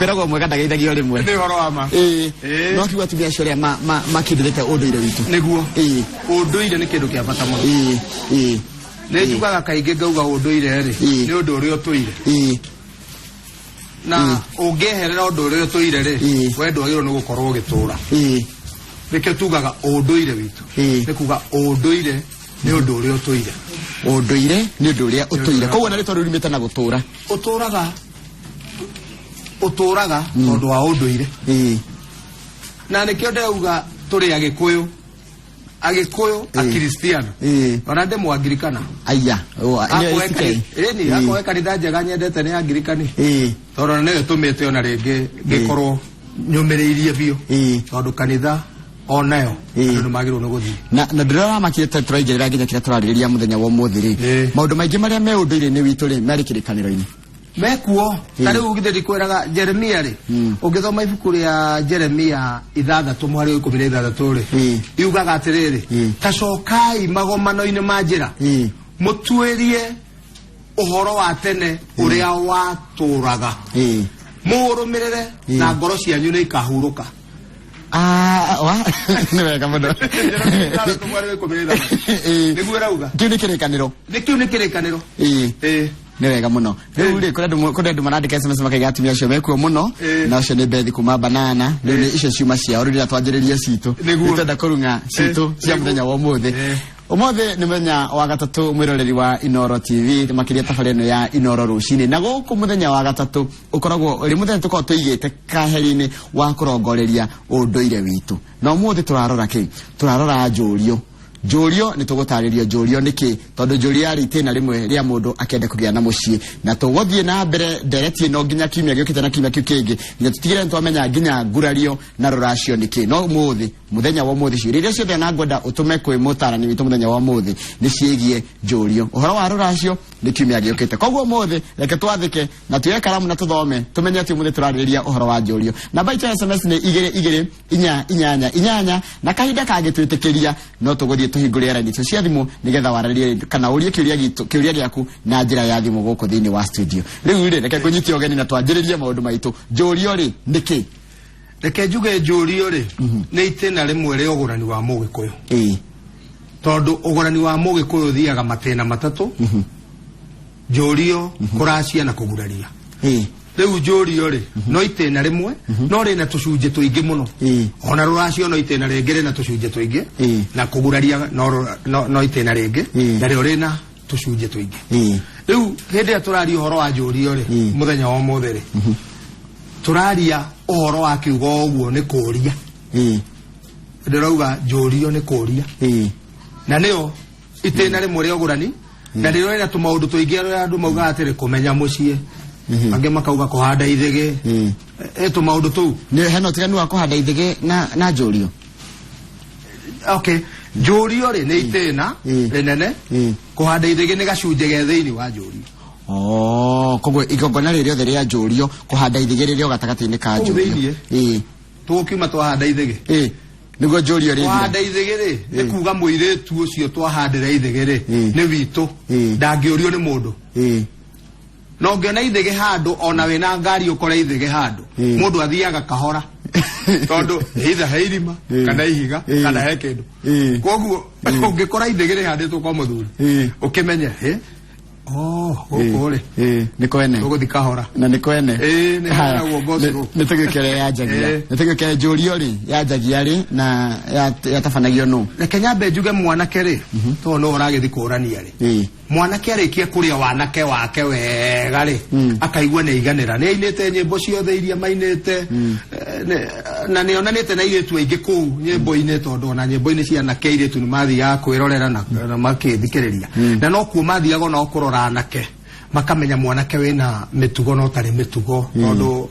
Kwĩragwo mwega ndageithagio rĩmwe. Nĩ ũhoro wa ma. Ĩĩ. Ĩĩ. No kiuga atumia acio ũrĩa makindĩrĩte ũndũire witũ. Nĩguo. Ĩĩ. Ũndũire nĩ kĩndũ kĩa bata mũno. Ĩĩ. Ĩĩ. Nĩ njugaga kaingĩ ngauga ũndũire rĩ, Ĩĩ. nĩ ũndũ ũrĩa ũtũire. Ĩĩ. Na ũngĩeherera ũndũ ũrĩa ũtũire rĩ, Ĩĩ. we ndwagĩrĩirwo nĩ gũkorwo ũgĩtũra. Ĩĩ. Nĩkĩo tugaga ũndũire witũ. Ĩĩ. Nĩ kuga ũndũire nĩ ũndũ ũrĩa ũtũire. Ũndũire nĩ ũndũ ũrĩa ũtũire. Koguo na rĩtwa rĩu riumĩte na gũtũra. Ũtũraga tondũ wa ũndũire. Ĩĩ. Na nĩkĩo ndĩrauga tũrĩ Agĩkũyũ. Agĩkũyũ Akristiano. Ĩĩ. Ona ndĩ Mũangirikana. Aya. Nĩyo ACK. Ĩni, akorwo he kanitha njega nyendete nĩ Angirikani. Ĩĩ. Tondũ ona nĩyo ĩtũmĩte ona rĩngĩ ngĩkorwo nyũmĩrĩirie biũ. Ĩĩ. Tondũ kanitha onayo Ĩĩ. andũ nĩ magĩrĩirwo nĩ gũthiĩ. Na ndĩrora makire tũraingĩrĩra nginya kĩrĩa tũrarĩrĩria mũthenya wa ũmũthĩ rĩ. Ĩĩ. Maũndũ maingĩ marĩa me ũndũire-inĩ witũ rĩ marĩ kĩrĩkanĩro-inĩ. Mekuo ta rĩu githĩ ndikwĩraga Jeremia rĩ, ũngĩthoma ibuku rĩa Jeremia 6 mũhari wa 16 rĩ, yugaga atĩrĩrĩ, ta cokai magomano-inĩ ma njĩra, mũtuĩrie ũhoro wa tene ũrĩa watũraga, mũũrũmĩrĩre, na ngoro cianyu nĩ ikahurũka. Ah, wa nĩ wega mũno. 6 mũhari wa 16. Ĩĩ. Nĩguo ĩrauga. Kĩu nĩ kĩrĩkanĩro. Nĩ kĩu nĩ kĩrĩkanĩro. Ĩĩ. Ĩĩ. Nĩ wega mũno. Rĩu rĩ, kũrĩ andũ marandĩka SMS makaiga atumia acio mekuo mũno. Ĩĩ. Na ũcio nĩ Bethi kuma Banana. Rĩu nĩ icio ciuma ciao, rĩu rĩrĩa twanjĩrĩrie citũ. Nĩguo. Nĩ twenda kũrung'a citũ cia Nĩguo. mũthenya wa ũmũthĩ. Ĩĩ. Ũmũthĩ nĩ mũthenya wa gatatũ, mwĩroreri wa Inoro TV, makĩria tabarĩra ĩno ya Inoro rũcinĩ. Na gũkũ mũthenya wa gatatũ ũkoragwo ũrĩ mũthenya tũkoragwo tũigĩte kaheri-inĩ wa kũrongoreria ũndũire witũ. Na ũmũthĩ tũrarora kĩ? Tũrarora njũrio. Njũrio nĩ tũgũtarĩrio njũrio nĩkĩ, tondũ njũrio yarĩ itĩna rĩmwe rĩa mũndũ akĩenda kũgĩa na mũciĩ. Na tũgũthiĩ na mbere ndereti ĩno nginya kiumia gĩũkĩte na kiumia kĩu kĩngĩ, nginya tũtigĩrĩre nĩ twamenya nginya ngurario na rũracio nĩkĩ. No ũmũthĩ, mũthenya wa ũmũthĩ, ciũria iria ciothe na ngwenda ũtũme kwĩ mũtarani witũ mũthenya wa ũmũthĩ nĩ ciĩgiĩ njũrio. Ũhoro wa rũracio nĩ kiumia gĩũkĩte. Koguo ũmũthĩ reke twathĩke na tuoye karamu na tũthome tũmenye atĩ ũmũthĩ tũrarĩrĩria ũhoro wa njũrio. Namba itũ ya SMS nĩ 22488, na kahinda kangĩtwĩtĩkĩria no tũgũthiĩ tũhingũre raini icio cia thimũ nĩgetha warĩrie kana ũrie kĩũria gitũ, kĩũria gĩaku na njĩra ya thimũ gũkũ thĩinĩ wa studio. Rĩu rĩ, reke ngũnyitie ũgeni na twanjĩrĩrie maũndũ maitũ. Njũrio rĩ nĩkĩ? Reke njuge njũrio rĩ nĩ itĩna rĩmwe rĩa ũgũrani wa Mũgĩkũyũ. Tondũ ũgũrani wa Mũgĩkũyũ ũthiaga matĩna matatũ: njũrio, kũracia na kũguraria. Rĩu njũrio rĩ no itĩna rĩmwe, no rĩna tũcunjĩ tũingĩ mũno. Ona rũracio no itĩna rĩngĩ rĩna tũcunjĩ tũingĩ, na kũguraria no itĩna rĩngĩ, narĩo rĩna tũcunjĩ tũingĩ. Rĩu hĩndĩ ĩrĩa tũraria ũhoro wa njũrio rĩ, mũthenya wa ũmũthĩ rĩ, tũraria ũhoro wa kiugo ũguo nĩ kũũria. Ndĩrauga njũrio nĩ kũũria, na nĩyo itĩna rĩmwe rĩa ũgũrani, na rĩrĩa rĩna tũmaũndũ tũingĩ arĩa andũ maugaga atĩrĩ kũmenya mũciĩ, angĩ makauga kũhanda ithĩgĩ, ĩ tũmaũndũ tũu. Nĩ hena ũtiganu wa kũhanda ithĩgĩ na njũrio? Okay, njũrio rĩ nĩ itĩna rĩnene. Kũhanda ithĩgĩ nĩ gacunjĩ ge thĩinĩ wa njũrio. Oh, koguo igongona rĩrĩ rĩothe rĩa njũrio, kũhanda ithĩgĩ rĩrĩ o gatagatĩ-inĩ ka Kũu njũrio. thĩiniĩ. Tũgũkiuma twahanda ithĩgĩ. Ĩĩ, nĩguo njũrio rĩthira. Kũhanda ithĩgĩ rĩ nĩ kuga mũirĩtu ũcio twahandĩra ithĩgĩ rĩ nĩ witũ, ndangĩũrio nĩ mũndũ. Na ũngĩona ithĩgĩ handũ, ona wĩna ngari ũkore ithĩgĩ handũ, mũndũ athiaga kahora, tondũ either he irima kana ihiga kana he kĩndũ. Koguo ũngĩkora ithĩgĩ rĩhandĩtwo kwa mũthuri, ũkĩmenye hĩ, oh, gũkũ rĩ Nĩ kwene. Tũgũthi kahora. Na nĩ kwene. Ĩĩ, nĩ Haya, heanagwo ngoci gũkũ. Nĩ tũgĩũke ũrĩa yanjagia. Nĩ tũgĩũke njũrio rĩ yanjagia rĩ na yatabanagio nũ? Reke nyambe njuge mwanake rĩ, tondũ no ũragĩthi kũrania rĩ, mwanake arĩkia kũrĩa wanake wake wega rĩ, akaigua nĩ aiganĩra, nĩ ainĩte nyĩmbo ciothe iria mainĩte, na nĩ onanĩte na airĩtu aingĩ kũu nyĩmbo-inĩ, tondũ ona nyĩmbo-inĩ cia anake airĩtu nĩ mathiaga kwĩrorera na makĩthikĩrĩria, na no kuo mathiaga onao kũrora anake, makamenya mwanake wĩna mĩtugo na ũtarĩ mĩtugo, tondũ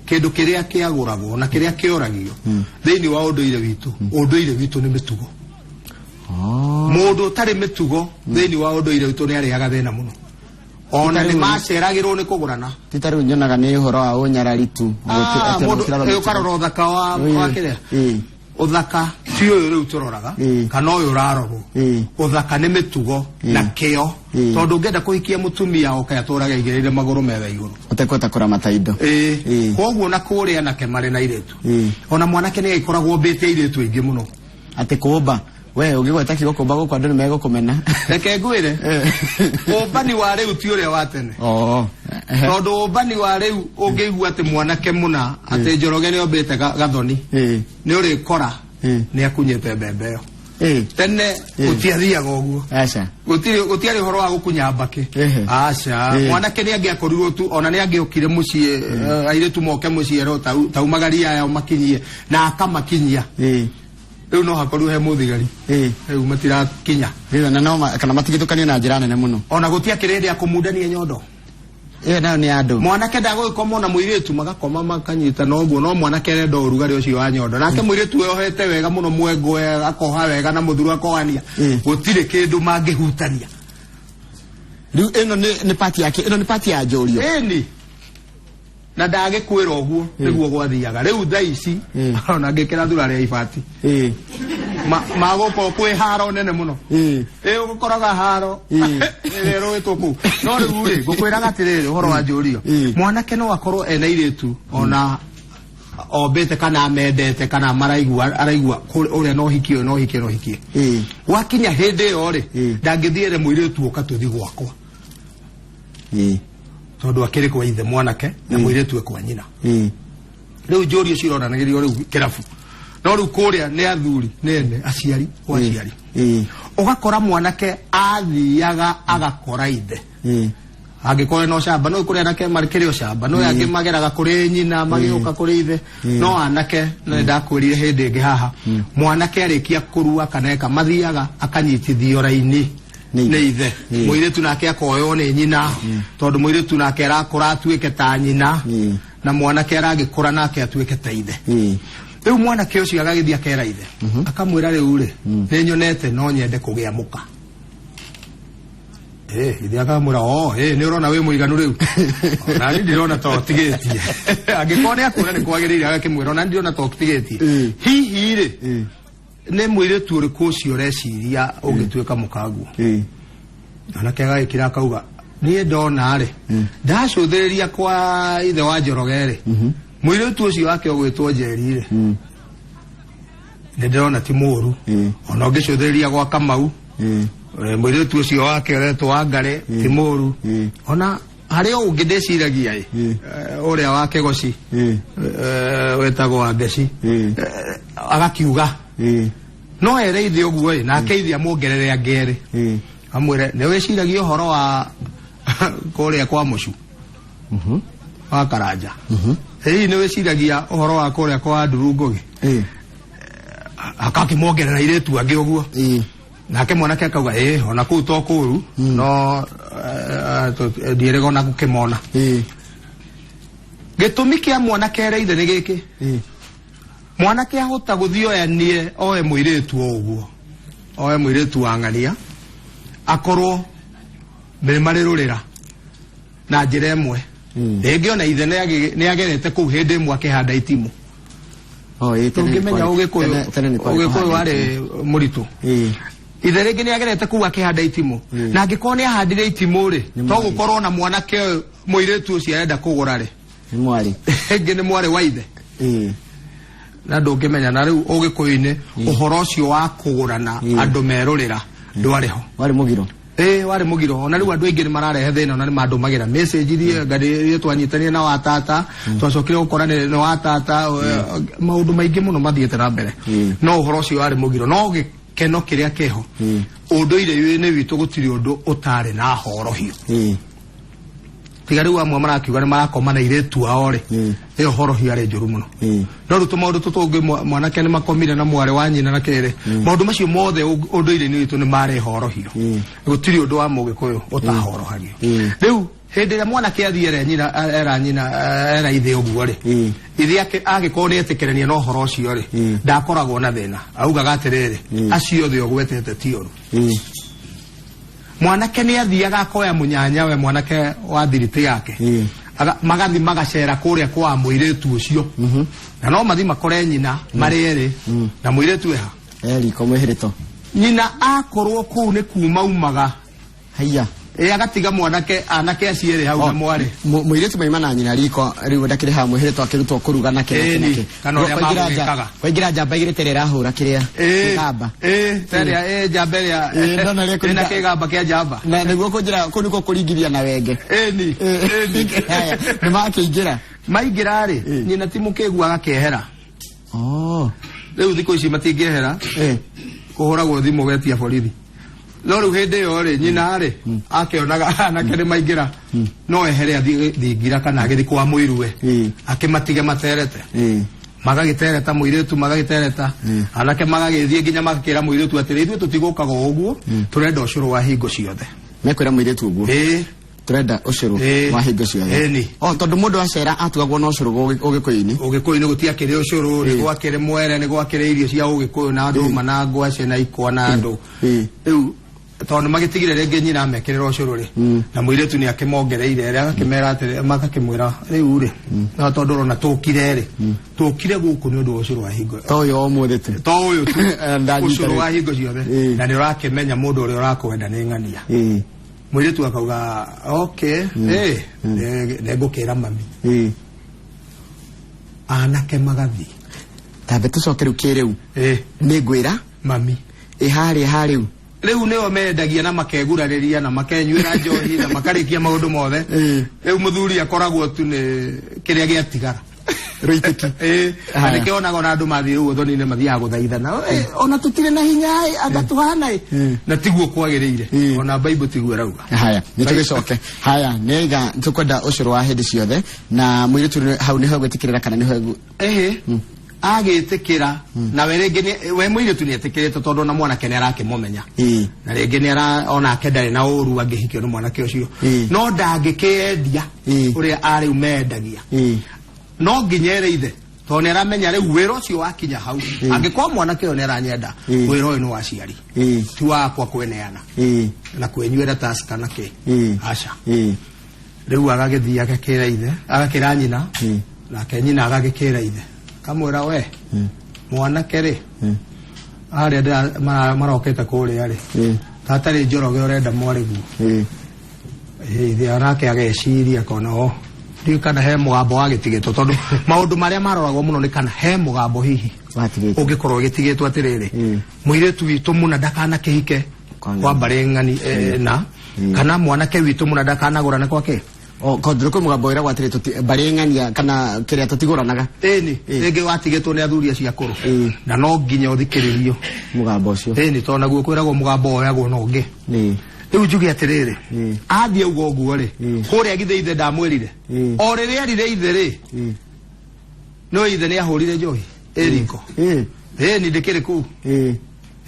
kĩndũ kĩrĩa kĩagũragwo na kĩrĩa kĩoragio thĩinĩ wa ũndũire witũ, ũndũire witũ nĩ mĩtugo. Mũndũ ũtarĩ mĩtugo thĩinĩ wa ũndũire witũ nĩ arĩaga thĩna mũno, ona nĩ maceragĩrwo nĩ kũgũrana. Ti ta rĩu nyonaga nĩ ũhoro wa ũnyarari tu. Ah, Atĩ mũndũ gũtirarora mĩtugo. ũkarora ũthaka wa wa kĩrĩa. Uthaka ti ũyũ rĩu tũroraga kana ũyũ ũrarorwo. Ũthaka nĩ mĩtugo na kĩo, tondũ ũngĩenda kũhikia mũtumia oke atũrage aigĩrĩire magũrũ metha igũrũ ũtekwenda kũramata indo. Koguo na kũrĩa anake marĩ na airĩtu, ona mwanake nĩ agĩkoragwo ombĩte airĩtu aingĩ mũno. Atĩ kũmba we ũngĩgweta kiugo kũmba gũkũ andũ nĩ megũkũmena. Reke ngwĩre, ũmbani wa rĩu ti ũrĩa wa tene. Tondũ ũmbani wa rĩu ũngĩigua atĩ mwanake mũna atĩ Njoroge nĩ ombĩte gathoni, nĩ ũrĩkora nĩ akunyĩte mbembe ĩyo. Tene gũtiathiaga ũguo. Aca. Gũtiarĩ ũhoro wa gũkunya mbakĩ. Aca. Mwanake nĩ angĩakorirwo tu, ona nĩ angĩokire mũciĩ, airĩtu moke mũciĩ erwo taumagaria aya ũmakinyie, na akamakinyia. Rĩu no hakorirwo he mũthigari. Rĩu matirakinya. Rĩu na no kana matigithũkanio na njĩra nene mũno. Ona gũtiakĩrĩ hĩndĩ ya kũmundania nyondo. Ĩyo nayo nĩ andũ. Mwanake ndagũgĩkoma na mũirĩtu magakoma makanyitana ũguo, no mwanake arenda ũrugarĩ ũcio wa nyondo. Nake mũirĩtu ohete wega mũno mwengo, akoha wega na mũthuru akohania. Gũtirĩ kĩndũ mangĩhutania. Rĩu ĩno nĩ pati yake, ĩno nĩ pati ya njũrio. Ĩni. Na ndagĩkwĩra ũguo nĩguo gwathiaga. Rĩu thaa ici ona ngĩkĩra thura rĩa ibati. Magũkorwo kwĩ haro nene mũno. Ũgũkoraga haro ĩrĩa ĩrũĩtwo kũu. No rĩu rĩ, ngũkwĩraga atĩrĩrĩ ũhoro wa njũrio. Mwanake no akorwo ena airĩtu ona ombĩte kana amendete kana maraigua araigua ũrĩa no hikie, no hikie, no hikie. Gwakinya hĩndĩ ĩyo rĩ, ndangĩthiĩ ere mũirĩtu ũka tũthiĩ gwakwa. Tondũ akĩrĩ kwa ithe mwanake na mũirĩtu e kwa nyina. Rĩu njũrio cironanagĩrio rĩu kĩrabu. No rĩu kũrĩa nĩ athuri, nĩ ene, aciari, kwa aciari. Ũgakora mwanake athiaga agakora ithe. Angĩkorwo no camba, no kũrĩ anake marĩ ũcamba, no angĩ mageraga kũrĩ nyina, magĩũka kũrĩ ithe. No anake, no ndakwĩrire hĩndĩ ĩngĩ haha, mwanake arĩkia kũrua kana eka, mathiaga akanyitithio raini nĩ ithe. Mũirĩtu nake akoywo nĩ nyina, tondũ mũirĩtu nake arakũra atuĩke ta nyina, na mwanake aragĩkũra nake atuĩke ta ithe. Rĩu mwanake ũcio agagĩthiĩ akera ithe, akamwĩra rĩu rĩ, nĩ nyonete no nyende kũgĩa mũka. Ithe akamwĩra, nĩ ũrona wĩ mũiganu rĩu. Ona niĩ ndirona ta ũtigĩtie. Angĩkorwo nĩ akuona nĩ kwagĩrĩire agakĩmwĩra, ona niĩ ndirona ta ũtigĩtie. Hihi rĩ, nĩ mũirĩtu ũrĩkũ ũcio ũreciria ũngĩtuĩka mũkaguo? Anake agagĩkira akauga, niĩ ndona rĩ, ndacũthĩrĩria kwa ithe wa Njoroge rĩ, mũirĩtu ũcio wake ũgwĩtwo Njeri rĩ, nĩ ndĩrona ti mũũru. Ona ũngĩcũthĩrĩria gwa Kamau, mũirĩtu ũcio wake ũretwo Wangari ti mũũru. Ona harĩ o ũngĩ ndĩciragia ĩ, ũrĩa wa Kĩgoci, wetagwo Wangeci, agakiuga no ere ithe ũguo ĩ, nake ithe amuongerere angĩ erĩ. Amwĩre nĩ wĩciragia ũhoro wa kũrĩa kwa Mũcu wa Karanja. Hihi nĩ wĩciragia ũhoro wa kũrĩa kwa Nduru Ngũgĩ? Akakĩmuongerera airĩtu angĩ ũguo. Nake mwanake akauga, ona kũu to kũũru, no ndiĩrĩga ona gũkĩmona. Gĩtũmi kĩa mwanake ere ithe nĩ gĩkĩ. Mwanake ahota gũthiĩ oyanie oe mũirĩtu o ũguo, oe mũirĩtu wa ng'ania, akorwo nĩ marĩrũrĩra na njĩra ĩmwe. Rĩngĩ ona ithe nĩ agerete kũu hĩndĩ ĩmwe akĩhanda itimũ. Tũngĩmenya Ũgĩkũyũ warĩ mũritũ. Ithe rĩngĩ nĩ agerete kũu akĩhanda itimũ. Na angĩkorwo nĩ ahandire itimũ rĩ, to gũkorwo na mwanake ũyũ mũirĩtu ũcio arenda kũgũra rĩ, Nĩ mwarĩ. Rĩngĩ nĩ mwarĩ wa ithe. Na ndũngĩmenya. Na rĩu Ũgĩkũyũ-inĩ ũhoro ũcio wa kũgũrana andũ merũrĩra ndwarĩ ho. Warĩ mũgiro. Warĩ mũgiro. Ona rĩu andũ aingĩ nĩ mararehe thĩna, ona nĩ mandũmagĩra message iria ngari twanyitanire na watata, twacokire gũkora nĩ watata, maũndũ maingĩ mũno mathiĩte na mbere. No ũhoro ũcio warĩ mũgiro. No gĩkeno kĩrĩa kĩho, ũndũire-inĩ witũ gũtirĩ ũndũ ũtarĩ na horohio. Tiga rĩu amwe marakiuga nĩ marakoma na airĩtu ao rĩ, ĩyo horohio yarĩ njũru mũno. No rĩu tũmaũndũ tũtũ mwanake nĩ makomire na mwarĩ wa nyina na kĩrĩ, maũndũ macio mothe ũndũire-inĩ witũ nĩ marĩ horohio. Gũtirĩ ũndũ wa Mũgĩkũyũ ũtahorohagio. Rĩu hĩndĩ ĩrĩa mwanake athiĩ era nyina, era nyina, era ithe ũguo rĩ, ithe angĩkorwo nĩ etĩkĩrania na ũhoro ũcio rĩ, ndakoragwo na thĩna. Augaga atĩrĩrĩ, acio othe ũgwetete ti ũru. Mwanake nĩ athiaga akoya mũnyanyawe, mwanake wa thiritĩ yake, Magathi magacera kũrĩa kwa mũirĩtu ũcio na no mathi makore nyina marĩ erĩ na mũirĩtu eha Eriko mwĩhĩrĩto nyina akorwo kũu nĩ kuma umaga haiya ĩ agatiga mwanake anake acio erĩ hau na mwarĩ mũirĩtu maima na nyina riko rĩu ndakĩrĩ haha mwĩhĩrĩto akĩrutwo kũruga na kĩrĩa Ĩni, kana ũrĩa magũgĩkaga. kwaingĩra njamba igĩrĩ tere ĩrahũra kĩrĩa kĩgamba ĩĩ njamba ĩrĩa Ĩ, ndona rĩa ĩna kũringa- kĩgamba kĩa njamba na nĩguo kũnjĩra kũu nĩkuo kũringithia na wenge ĩni ĩni Haya, nĩ makĩingĩra maingĩra rĩ nyina ti mũkĩgu agakĩehera Oh. rĩu thikũ ici matingĩehera kũhũragwo thimũ getia borithi no rĩu hĩndĩ ĩyo rĩ nyina rĩ akĩonaga anake nĩ maingĩra no ehere athiĩ thingira kana agĩthiĩ kwa mũiruwe akĩmatige materete magagĩtereta mũirĩtu magagĩtereta anake magagĩthiĩ nginya magakĩra mũirĩtu atĩrĩ ithuĩ tũtigũkaga o ũguo tũrenda ũcũrũ wa hingo ciothe mekwĩra mũirĩtu ũguo ĩĩ tũrenda ũcũrũ wa hingo ciothe Ĩni. o tondũ mũndũ acera atugagwo na ũcũrũ ũgĩkũyũ-inĩ Ũgĩkũyũ-inĩ gũtiakĩrĩ ũcũrũ nĩ gwakĩrĩ mwere nĩ gwakĩrĩ irio cia ũgĩkũyũ na ndũma na ngwacĩ na ikwa na andũ rĩu tondũ magĩtigire rĩngĩ nyina amekĩrĩra ũcũrũ rĩ na mũirĩtu nĩ akĩmongereire rĩ agakĩmera atĩrĩ magakĩmwĩra rĩu rĩ no tondũ ũrona tũkire rĩ tũkire gũkũ nĩ ũndũ wa ũcũrũ wa hingo to ũyũ wa ũmũthĩ tu to ũyũ tu Ndanyita ũcũrũ rĩu. wa hingo ciothe na nĩ ũrakĩmenya mũndũ ũrĩa ũrakwenda nĩ ng'ania mũirĩtu akauga okay ĩ nĩ ngũkĩra mami anake magathiĩ tambe tũcoke rĩu kĩrĩu nĩ ngwĩra mami ĩ harĩa harĩu rĩu nĩo mendagia na makegurarĩria na makenyuĩra njohi na makarĩkia maũndũ mothe rĩu mũthuri akoragwo tu nĩ kĩrĩa gĩatigara rũitĩki na Haya. nĩkĩo onaga ona andũ mathiĩ rĩu ũthoni-inĩ mathiaga gũthaithana ona tũtirĩ na hinya ĩ, anga tũhana ĩ na tiguo kwagĩrĩire ona Bible tiguo ĩrauga haya nĩ tũgĩcoke haya nĩaiga tũkwenda ũcũrũ wa hĩndĩ ciothe na mũirĩtu hau nĩho egwĩtĩkĩrĩra kana nĩho ĩhĩ agĩtĩkĩra na we rĩngĩ we mũirĩtu nĩ etĩkĩrĩte tondũ ona mwanake nĩ arakĩmũmenya na rĩngĩ nĩ ara onake ndarĩ na ũru angĩhikio nĩ mwanake ũcio no ndangĩkĩendia ũrĩa arĩu mendagia no nginya ere ithe tondũ nĩ aramenya rĩu wĩra ũcio wakinya hau angĩkorwo mwanake ũyũ nĩ aranyenda wĩra ũyũ nĩ wa aciari ti wakwa kweneana na kwenyuĩra taska na kĩ aca rĩu agagĩthiĩ agakĩra ithe agakĩra nyina nake nyina agagĩkĩra ithe kamwĩra we mwanake rĩ arĩa marokĩte kũrĩa rĩ tatarĩ Njoroge ũrenda mwarĩguo ithe onake ageciria akona o ndiũĩ kana he mũgambo wagĩtigĩtwo tondũ maũndũ marĩa maroragwo mũno nĩ kana he mũgambo hihi ũngĩkorwo gĩtigĩtwo atĩrĩrĩ mũirĩtu witũ mũna ndakanakĩhike kwa mbarĩ ng'ani na kana mwanake witũ mũna ndakanagũrane kwa kĩ kondũ kwĩ mũgambo wĩragwo atĩrĩ mbarĩ ng'ania kana kĩrĩa tũtigũranaga ĩni rĩngĩ watigĩtwo nĩ athuri acio akũrũ na no nginya ũthikĩrĩrio mũgambo ũcio ĩni tondũ naguo kwĩragwo mũgambo woyagwo na ũngĩ rĩu njuge atĩrĩrĩ athiĩ auga ũguo rĩ kũrĩa githĩ ithe ndamwĩrire o rĩrĩa erire ithe rĩ no ithe nĩ ahũrire njohi ĩ riko ĩni ndĩkĩrĩ kũu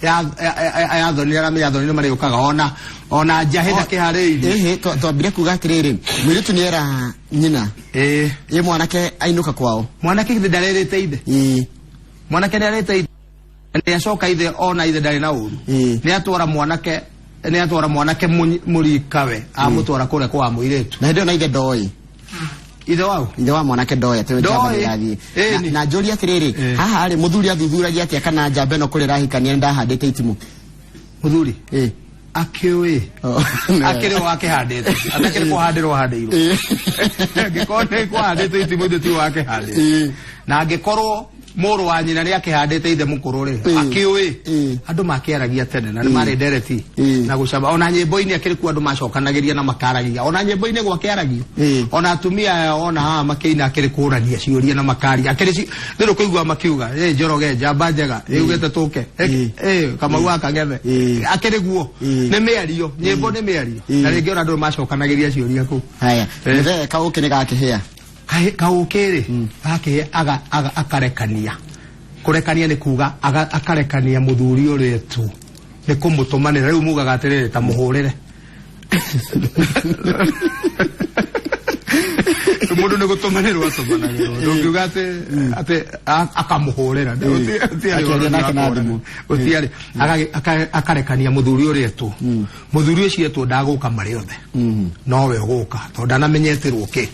yathonire aramenya athonire marĩũkaga ona njahĩ ndakĩharĩirie twambire kuga atĩrĩrĩ mũirĩtu nĩ era nyina ĩ mwanake ainũka kwao mwanake githĩ ndarerĩte ithe mwanake nĩ arĩte ithe nĩ acoka ithe ona ithe ndarĩ na ũru nĩ atwara mwanake nĩ atwara mwanake mũrikawe amũtwara kũrĩa kwa mũirĩtu na hĩndĩ ĩyo na ithe ndoĩ ithe wao ithe wa mwanake ndoĩ atĩ njamba nĩ ĩrathiĩ na njũrie atĩrĩrĩ haha rĩ mũthuri athuthuragia atĩa kana njamba ĩno kũrĩa ĩrahikania nĩ ndahandĩte itimũ mũthuri akĩũĩ akĩrĩ o akĩhandĩte atakĩrĩ kũhandĩrwo handĩirwo angĩkorwo nĩ kũhandĩtwo itimũ ithe tiwe wakĩhandĩte na angĩkorwo mũrũ wa nyina nĩ akĩhandĩte ithe mũkũrũ rĩ akĩũĩ andũ makĩaragia tene na nĩ marĩ ndereti na gũcamba ona nyĩmbo-inĩ akĩrĩ kuo andũ macokanagĩria na makaragia ona nyĩmbo-inĩ gwakĩaragio ona atumia aya ona haha makĩina akĩrĩ kũrania ciũria na makaria akĩrĩ thĩrũ kũigua makiuga ĩ Njoroge njamba njega ĩugĩte tũke ĩ Kamau wa Kang'ethe akĩrĩ guo nĩ mĩario nyĩmbo nĩ mĩario na rĩngĩ ona andũ macokanagĩria ciũria kũu haya mũthee kaũkĩ nĩ gakĩhĩa kaũkĩ rĩ gakĩhĩa akarekania kũrekania nĩ kuga akarekania mũthuri ũrĩa tu nĩ kũmũtũmanĩra rĩu mugaga atĩrĩrĩ ta mũhũrĩre mũndũ nĩ gũtũmanĩrwo atũmanagĩrwo ndũngiuga atĩ akamũhũrĩra gũtiarĩ akarekania mũthuri ũrĩa etwo mũthuri ũcio etwo ndagũka marĩ othe nowe ũgũka tondũ ndanamenyetĩrwo kĩ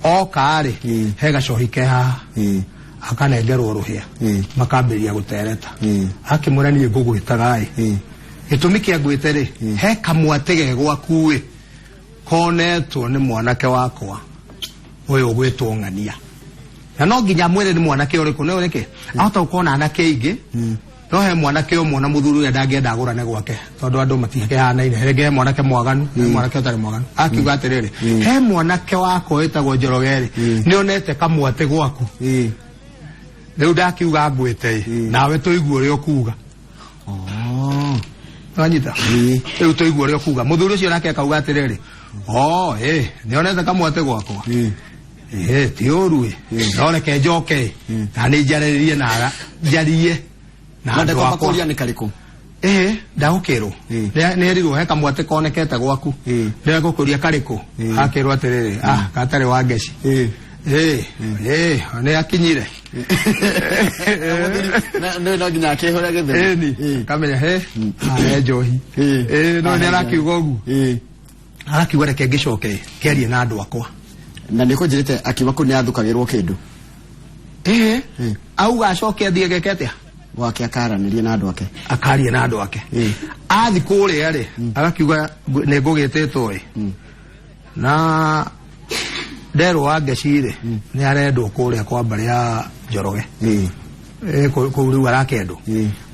Oka rĩ, he gacohi ke haha, akanengerwo rũhĩa, makambĩrĩria gũtereta. Akĩmwĩra, niĩ ngũgwĩtaga ĩ, gĩtũmi kĩa ngwĩte rĩ, he kamwatĩ ge gwaku ĩ, konetwo nĩ mwanake wakwa ũyũ ũgwĩtwo Ng'ania, na no nginya amwĩre nĩ mwanake ũrĩkũ. Nĩ nĩkĩ ahota gũkorwo na anake aingĩ, no he mwanake ũmwe na mũthuri ũrĩa ndangĩenda agũrane gwake, tondũ andũ matikĩhanaine. Rĩngĩ he mwanake mwaganu, he mwanake ũtarĩ mwaganu. Akiuga atĩrĩrĩ, he mwanake wakwa wĩtagwo Njoroge rĩ, nĩonete kamwatĩ gwaku, rĩu ndakiuga ngwĩte ĩ, nawe tũigue ũrĩa ũkuga. Wanyita? Rĩu tũigue ũrĩa ũkuga. Mũthuri ũcio nake akauga atĩrĩrĩ, o ĩ, nĩonete kamwatĩ gwakwa, ĩ ti ũru ĩ, no reke njoke ĩ, na nĩ njarĩrĩrie na njarie na Na andũ ndakwamba akwa. kũria nĩ karĩkũ. Ĩĩ, ndagũkĩrwo. Nĩ erirwo he kamwatĩ konekete gwaku, ndĩrakũkũria karĩkũ. Akĩrwo atĩrĩrĩ, ah, gatarĩ wa ngeci. Ĩĩ ĩĩ, nĩ akinyire. Nĩ no nginya akĩhũre gĩthũri. Ĩni kamenya he he njohi. Ĩĩ, no nĩ arakiuga ũguo, arakiuga reke ngĩcoke kĩarie na andũ akwa. Na nĩ kũnjĩrĩte akiuma kũu nĩ athukagĩrwo kĩndũ. Ĩĩ, auga acoke athiĩ geke atĩa? Gwake akaranĩrie na andũ ake. Akarie na andũ ake. Athi kũrĩa rĩ, agakiuga nĩ ngũgĩtĩtwo ĩ, na nderwo wa ngeci rĩ, nĩ arendwo kũrĩa kwa mbarĩ ya Njoroge. Ĩ, kũu rĩu arakendwo.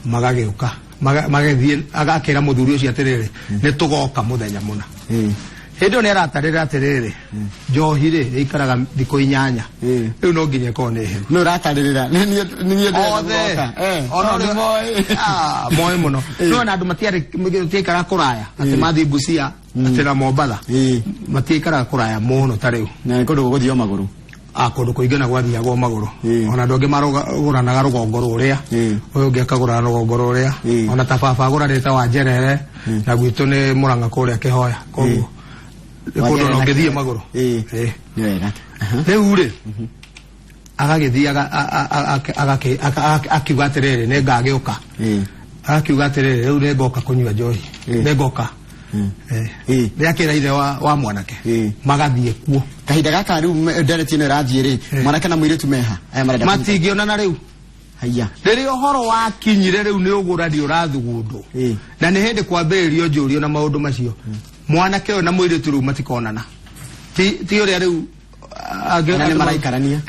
Magagĩũka, magĩthiĩ, agakĩra mũthuri ũcio atĩrĩrĩ, nĩ tũgoka mũthenya mũna. Hĩndĩ ĩyo nĩ aratarĩra atĩrĩrĩ, njohi rĩ ĩikaraga thikũ 8, rĩu no nginya ĩkorwo nĩ heru. Nĩ ũratarĩrĩra nĩ niĩ, nĩ niĩ ndĩrenda Othe. gũgoka. Ona no nĩ moĩ. Ah, moĩ mũno. No na andũ matiarĩ, matiaikaraga kũraya atĩ mathiĩ Busia atĩ na Mombatha, matiaikaraga kũraya mũno ta rĩu. Na nĩ kũndũ gũgũthio magũrũ. A kũndũ kũingĩ na gwathiagwo magũrũ. Ona andũ angĩ marũgũranaga rũgongo rũrĩa, ũyũ ũngĩ akagũrana rũgongo rũrĩa. Ona ta baba agũranĩte wa Njerere, na gwitũ nĩ Mũrang'a kũrĩa Kĩhoya, koguo nĩ kũndũ ona ũngĩthiĩ magũrũ. Nĩ wega. Rĩu rĩ, agagĩthiĩ akiuga atĩrĩrĩ, nĩ ngagĩũka. Agakiuga atĩrĩrĩ, rĩu nĩ ngoka kũnyua njohi, nĩ ngoka. Nĩ akĩra ithe wa mwanake, magathiĩ kuo. Kahinda gaka rĩu ndereti ĩno ĩrathiĩ rĩ, mwanake na mũirĩtu meha aya marenda kũhika? Matingĩonana rĩu. Haiya. Rĩrĩa ũhoro wakinyire rĩu nĩ ũgũrani ũrathugundwo, na nĩ hĩndĩ kwambĩrĩrio njũrio na maũndũ macio, mwanake ũyũ na mũirĩtu rĩu matikonana, ti ũrĩa rĩu Ona nĩ maraikarania.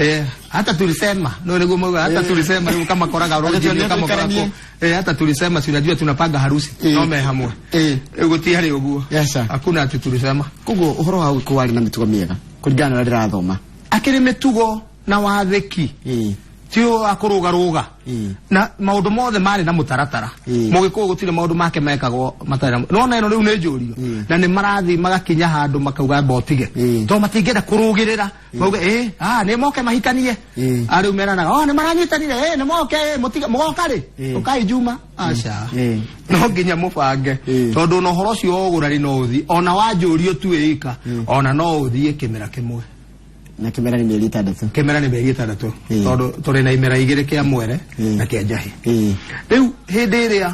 Hata tulisema no nĩguo mauga hata tulisema rĩu kamakoraga Hata rũnjinĩ tuambia kamakora tuikaranie. kũ. Hata tulisema, si unajua tunapanga harusi, no me hamwe. Rĩu gũtiarĩ ũguo. Yes, sir. Hakuna ati tulisema. Koguo ũhoro wa ũgĩkũyũ warĩ na mĩtugo mĩega kũringana na ũrĩa ndĩrathoma. Akĩrĩ mĩtugo na wathĩki, ti wa kũrũgarũga, na maũndũ mothe marĩ na mũtaratara. Mũgĩkũyũ gũtirĩ maũndũ make mekagwo matarĩ na nona ĩno rĩu nĩ njũrio, na nĩ marathiĩ magakinya handũ makauga mbotige, tondũ matingĩenda kũrũgĩrĩra mauge ĩ, ah, nĩ moke mahikanie. A rĩu meranaga, oh, nĩ maranyitanire, ĩ nĩ moke, ĩ mũtiga mũgoka rĩ, ũkai Juma, aca, no nginya mũbange, tondũ ona ũhoro ũcio wa ũgũrani no ũthiĩ, ona wanjũrio tu ĩika, ona no ũthiĩ kĩmera kĩmwe. Na kĩmera nĩ mĩeri 6. Kĩmera nĩ mĩeri 6, tondũ tũrĩ na imera igĩrĩ, kĩa mwere na kĩa njahĩ. Rĩu hĩndĩ ĩrĩa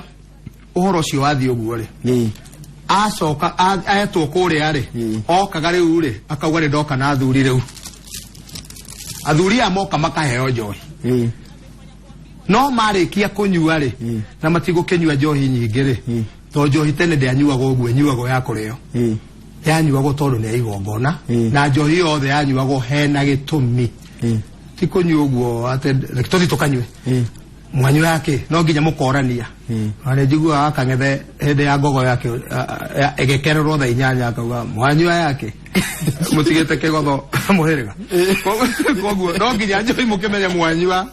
ũhoro ũcio wathiĩ ũguo rĩ, acoka etwo kũrĩa rĩ, okaga rĩu rĩ, akauga nĩ ndoka na athuri. Rĩu athuri aya moka makaheo njohi, no marĩkia kũnyua rĩ, na matigũkĩnyua njohi nyingĩ rĩ, tondũ njohi tene ndĩanyuagwo ũguo ĩnyuagwo ya kũrĩo, yanyuagwo tondũ nĩ ya igongona, na njohi yothe yanyuagwo hena gĩtũmi, ti kũnyua ũguo atĩ reke tũthiĩ tũkanyue. Mwanyua yake no nginya mũkorania. Na nĩ njiguaga akang'ethe hĩndĩ ya ngogo yake ĩgĩkererwo thaa 8, akauga mwanyua yake mũtigĩte kĩgotho mũhĩrĩga. Koguo no nginya njohi mũkĩmenye mwanyua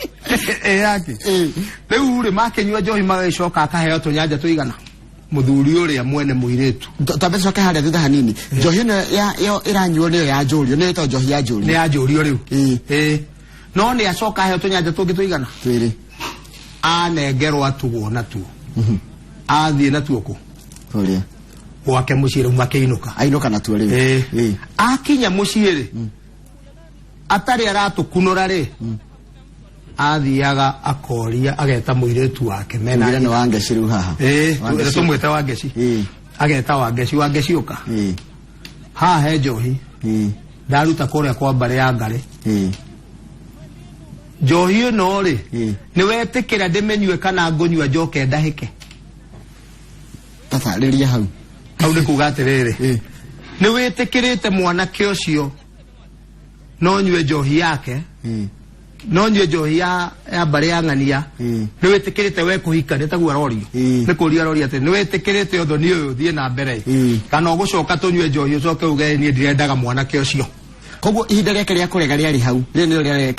ĩ yake. Rĩu rĩ, makĩnyua njohi magagĩcoka akaheo tũnyanja tũigana mũthuri ũrĩa mwene mũirĩtu. Twambe tucoke harĩa thutha hanini. Njohi ĩno ĩyo ĩranyuo nĩyo ya njũrio, nĩyo ĩtagwo njohi ya njũrio? Nĩ ya njũrio rĩu. Ĩĩ, no nĩ acoka aheo tũnyanja tũngĩ tũigana. Twĩrĩ. Anengerwo atugwo natuo, athiĩ natuo kũ? Kũrĩa? Gwake mũciĩ rĩu makĩinũka. Ainũka natuo rĩu. Ĩĩ. Akinya mũciĩ rĩ, atarĩ aratũkunũra rĩ, athiaga akoria, ageta mũirĩtu wake mena Tugire nĩ Wangeci rĩu haha. Ĩĩ. Wangeci. Tũmwĩte Wangeci. Ageta Wangeci, Wangeci, ũka haha he njohi. Ndaruta kũrĩa kwa mbarĩ ya ngarĩ. Njohi ĩno rĩ, nĩ wetĩkĩra ndĩmĩnyue kana ngũnyua njoke ndahĩke? Tabarĩria hau. Hau nĩ kuga atĩrĩrĩ, nĩ wĩtĩkĩrĩte mwanake ũcio no nyue njohi yake, no nyue njohi ya mbarĩ ya ng'ania, nĩ wĩtĩkĩrĩte we kũhika, nĩ taguo arorio, nĩ kũria aroria atĩ nĩ wĩtĩkĩrĩte ũthoni ũyũ ũthiĩ na mbere, kana ũgũcoka tũnyue njohi ũcoke uge niĩ ndirendaga mwanake ũcio. Koguo ihinda rĩake rĩa kũrega rĩarĩ hau, rĩrĩ nĩrĩo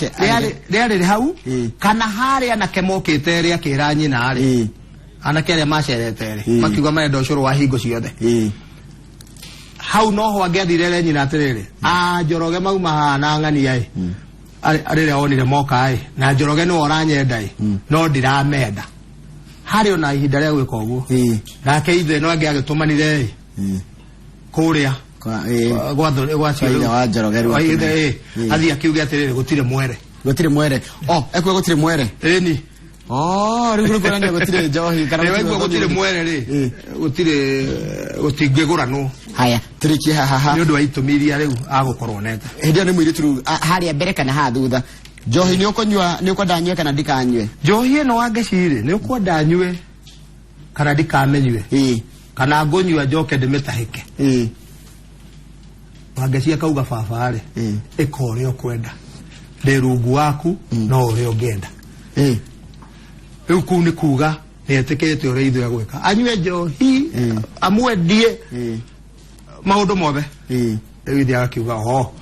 rĩarĩ hau, kana harĩa anake mokĩte rĩ akĩra nyina rĩ, anake arĩa macerete rĩ makiuga marenda ũcũrũ wa hingo ciothe. Hau noho angĩathire re nyina atĩrĩrĩ, a Njoroge mauma haha na ng'ania ĩ, rĩrĩa onire moka ĩ, na Njoroge nĩwe ũranyenda ĩ, no ndiramenda. Harĩ ona ihinda rĩa gwĩka ũguo. Nake ithe no angĩagĩtũmanire ĩ kũrĩa gwa wa Njoroge rĩu athiĩ akiuge atĩrĩrĩ, gũtirĩ mwere. Gũtirĩ mwere. Oh, ekuo gũtirĩ mwere. Ĩni. Oh, rĩu nĩ kuonania gũtirĩ njohi kana gũtirĩ mwere rĩ, gũtirĩ gũtingĩgũranwo. Haya, tũrĩkie haha. Nĩ ũndũ wa itũmi iria rĩu agũkorwo nete. Hĩndĩ ĩyo nĩ mũirĩtu rĩu harĩa mbere kana haha thutha. Njohi nĩ ũkũnyua, nĩ ũkwenda nyue kana ndikanyue? Njohi ĩno Wangeci rĩ, nĩ ũkwenda nyue kana ndikamĩnyue? Kana ngũnyua njoke ndĩmĩtahĩke? Wangeci akauga baba rĩ, ĩka ũrĩa ũkwenda, ndĩ rungu waku no ũrĩa ũngĩenda. Rĩu kũu nĩ kuga nĩ etĩkĩrĩte ũrĩa ithe egwĩka, anyue njohi, amwendie maũndũ mothe. Rĩu ithe agakiuga oho,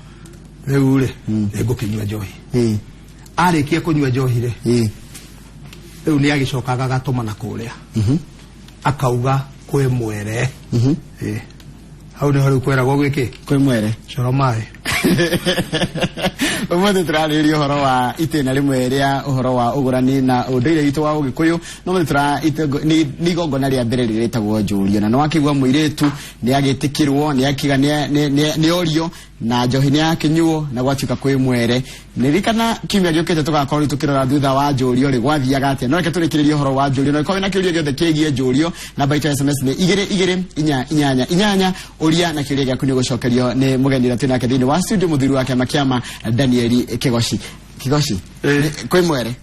rĩu rĩ nĩ ngũkĩnyua njohi. Arĩkia kũnyua njohi rĩ, rĩu nĩ agĩcokaga agatũmana kũrĩa, akauga kwĩ mwere. Hau nĩho rĩu kweragwo gwĩkĩ? Kwĩ mwere. Coro maĩ. Ũmũthĩ tũrarĩrĩria ũhoro wa itĩna rĩmwe rĩa ũhoro wa ũgũrani na ũndũire witũ wa Ũgĩkũyũ. No mũthĩ nĩ igongona rĩa mbere rĩrĩtagwo njũrio, na nĩwakĩigua mũirĩtu nĩ agĩtĩkĩrwo, nĩ akiga nĩ orio, na njohi nĩ yakĩnyuo na gwatuĩka kwĩ mwere. Nĩririkana kiumia gĩũkĩte tũgakorwo tũkĩrora thutha wa njũrio rĩ gwathiaga atĩa. No reke tũrĩkĩrĩrie ũhoro wa njũrio, na ũkorwo wĩna kĩũria gĩothe kĩgiĩ njũrio, namba itũ ya SMS nĩ 2 2 4 8 8. Ũria na kĩũria gĩaku nĩ ũgũcokerio nĩ mũgeni ũrĩa twĩ nake thĩinĩ wa studio, mũthuri wa kĩama kĩama Daniel Kigoci. Kigoci, kwĩ mwere.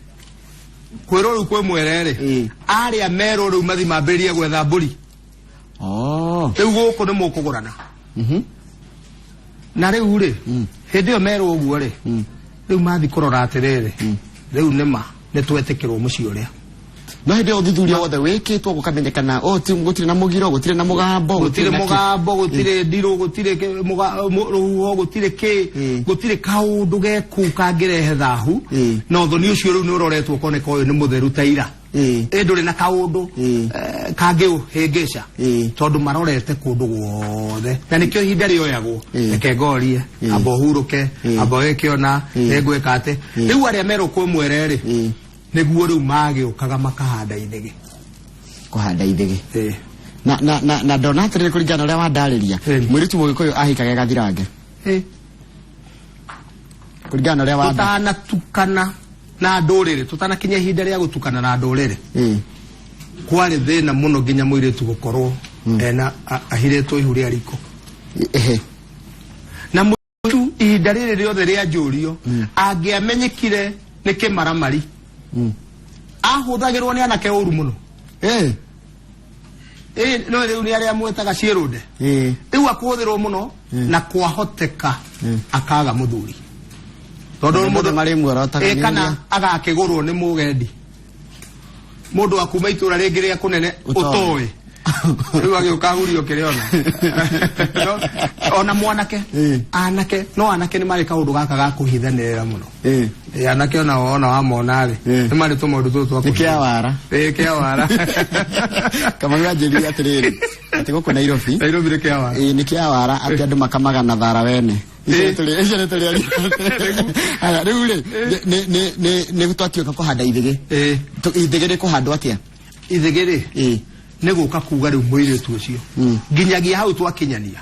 Kwĩrwo rĩu kwĩ mwere rĩ, arĩa merwo rĩu mathi mambĩrĩrie gwetha mbũri. Rĩu gũkũ nĩ mũkũgũrana. Na rĩu rĩ, hĩndĩ ĩyo merwo ũguo rĩ, rĩu mathi kũrora atĩrĩrĩ, rĩu nĩma nĩ twetĩkĩrwo mũciĩ ũrĩa. No hĩndĩ ĩyo ũthuthuria wothe wĩkĩtwo gũkamenyekana, gũtirĩ na mũgiro, gũtirĩ na mũgambo, gũtirĩ mũgambo, gũtirĩ ndirũ, gũtirĩ rũhuho, gũtirĩ kĩ, gũtirĩ kaũndũ geku kangĩrehe thahu. Na ũthoni ũcio rĩu nĩ ũroretwo ũkoneka ũyũ nĩ mũtheru ta ira. Ĩ ndũrĩ na kaũndũ kangĩũhĩngĩca, tondũ marorete kũndũ guothe, na nĩkĩo ihinda rĩoyagwo. Reke ngorie, amba ũhurũke, amba wĩke ona nĩngwĩka atĩ. Rĩu arĩa merwo kwĩ mwere rĩ, nĩguo rĩu magĩũkaga makahanda ithĩgĩ. Kũhanda ithĩgĩ. Na ndona atĩrĩrĩ, kũringana na ũrĩa wandarĩria, mũirĩtu Mũgĩkũyũ ahikaga gathirange. Kũringana na ũrĩa tũtanatukana na ndũrĩrĩ, tũtanakinya ihinda rĩa gũtukana na ndũrĩrĩ, kwarĩ thĩna mũno nginya mũirĩtu gũkorwo ena ahirĩtwo ihu rĩa riko. Na mũirĩtu ihinda rĩrĩ rĩothe rĩa njũrio angĩamenyekire nĩ kĩmaramari, ahũthagĩrwo nĩ anake ũru mũno. No rĩu nĩ arĩa mwetaga ciĩrũnde. Rĩu akũhũthĩrwo mũno, na kwahoteka akaga mũthuri, tondũ mũndũ marĩ muorotaga kana agakĩgũrwo nĩ mũgendi, mũndũ wa kuma itũra rĩngĩ rĩa kũnene ũtoĩ. Rĩu agĩũka ahurio kĩrĩa ona. Ona mwanake, anake, no anake nĩ marĩ kaũndũ gaka ga kũhithanĩrĩra mũno. Anake ona ona wamona rĩ, nĩ marĩ tũmaũndũ tũtũ twa kũhitha. Nĩ kĩa wara. Kĩa wara. Kamau anjĩrire atĩrĩrĩ, atĩ gũkũ Nairobi. Nairobi nĩ kĩa wara. Nĩ kĩa wara atĩ andũ makamaga na thara wene. Haya, rĩu rĩ, nĩ twatuĩka kũhanda ithĩgĩ. Ithĩgĩ rĩ kũhandwo atĩa? Ithĩgĩ rĩ, nĩ gũka kuga rĩu mũirĩtu ũcio nginyagia hau twakinyania,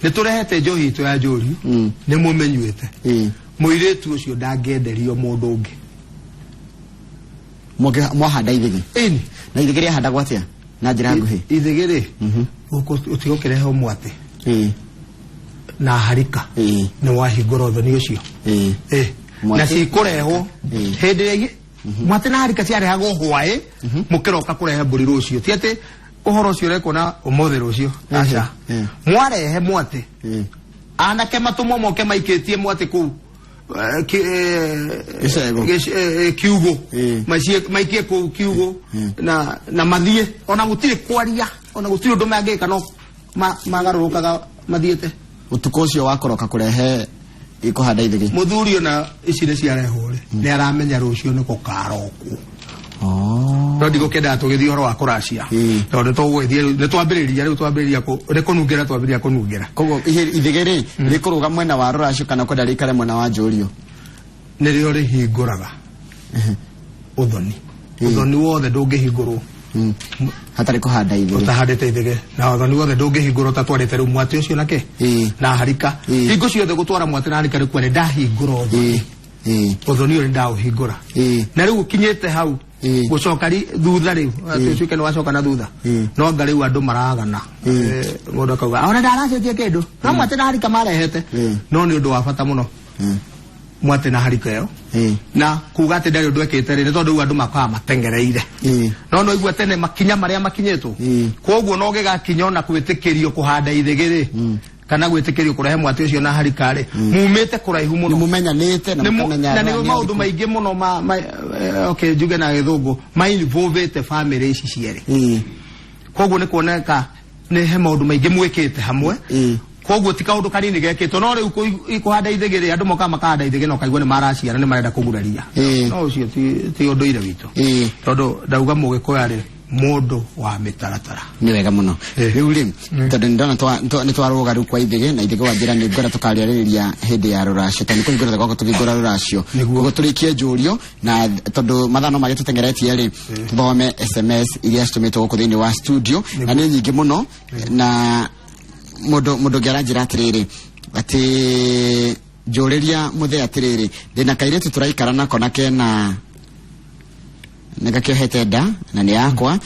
nĩ tũrehete njohi itũ ya njũri, nĩ mũmĩnyuĩte, mũirĩtu ũcio ndangĩenderio mũndũ ũngĩ. Mwahanda ithĩgĩ? Ĩni. Na ithĩgĩ rĩahandagwo atĩa na njĩra nguhĩ? Ithĩgĩ rĩ, ũtigũkĩrehe mwatĩ. Na harika. Nĩ wahingũra ũthoni ũcio. Na cikũrehwo hĩndĩ ĩrĩa mwatĩ na harika ciarehagwo hwaĩ mũkĩroka kũrehe mbũri rũciũ, ti atĩ ũhoro ũcio ũrekwo na ũmũthĩ rũciũ, aca. Mwarehe mwatĩ, anake matũmwo moke maikĩtie mwatĩ kũu kiugo, maikie kũu kiugo na mathiĩ, ona gũtirĩ kwaria, ona gũtirĩ ũndũ mangĩka, no magarũrũkaga mathiĩte. Ũtukũ ũcio wa kũroka kũrehe ikuhanda ithigi. Mũthuri ona ici nĩ ciarehwo rĩ, nĩ aramenya rũciũ nĩ gũkarokwo. No ndigũkĩendaga tũgĩthiĩ ũhoro wa kũracia, tondũ tũgũgĩthiĩ nĩ twambĩrĩria rĩu, twambĩrĩria nĩ kũnungĩra, twambĩrĩria kũnungĩra. Koguo ithigi rĩ rĩkũrũga mwena wa rũracio kana kwenda rĩikare mwena wa njũrio? Nĩrĩo rĩhingũraga ũthoni. Ũthoni wothe ndũngĩhingũrwo hatarĩ kũhanda ithigi. Ũtahandĩte ithigi, na ũthoni wothe ndũngĩhingũrwo ũtatwarĩte rĩu mwatĩ ũcio nake na harika. Hingo ciothe gũtwara mwatĩ na harika rĩkuwa nĩ ndahingũra ũthoni. Ũthoni ũyũ nĩ ndaũhingũra. Na rĩu ũkinyĩte hau gũcoka thutha rĩu, atĩ ũcuke nĩ wacoka na thutha, no anga rĩu andũ maragana, mũndũ akauga ona ndaracetie kĩndũ, no mwatĩ na harika marehete. No nĩ ũndũ wa bata mũno mwatĩ na harika ĩyo, na kuga atĩ ndarĩ ũndũ ekĩte rĩ, nĩ tondũ rĩu andũ makoraga matengereire. No igua tene makinya marĩa makinyĩtwo, koguo no gĩgakinya ona gwĩtĩkĩrio kũhanda ithigi rĩ, kana gwĩtĩkĩrio kũrehe mwatĩ ũcio na harika rĩ, mumĩte kũraihu mũno, nĩmũmenyanĩte na mũkamenya na nĩ maũndũ maingĩ mũno okay, njuge na gĩthũngũ ma involvete family ici cierĩ. Koguo nĩ kuoneka nĩ he maũndũ maingĩ mwĩkĩte hamwe. Koguo ti kaũndũ kanini gekĩtwo, no rĩu kũhanda ithigi rĩ, andũ mokaga makahanda ithigi na ũkaigua nĩ maraciara, nĩ marenda kũguraria. No ũcio ti ũndũire witũ, tondũ ndauga mũgĩkũyũ arĩ mũndũ wa mĩtaratara. Nĩ wega mũno. Rĩu rĩ, tondũ nĩ ndona nĩ twarũga rĩu kwa ithigi, na ithigi wanjĩra nĩ ngwenda tũkarĩarĩrĩria hĩndĩ ya rũracio, tondũ nĩ kũhingũra gwakwa tũkĩhingũra rũracio. Koguo tũrĩkie njũrio, na tondũ mathaa no magĩtũtengeretie rĩ, tũthome SMS iria citũmĩtwo gũkũ thĩinĩ wa studio, na nĩ nyingĩ mũno, na mũndũ ũngĩ aranjĩra atĩrĩrĩ, atĩ njũrĩria mũthee atĩrĩrĩ, ndĩna kairĩtu tũraikara nako na kena nĩgakĩohete nda na nĩ yakwa,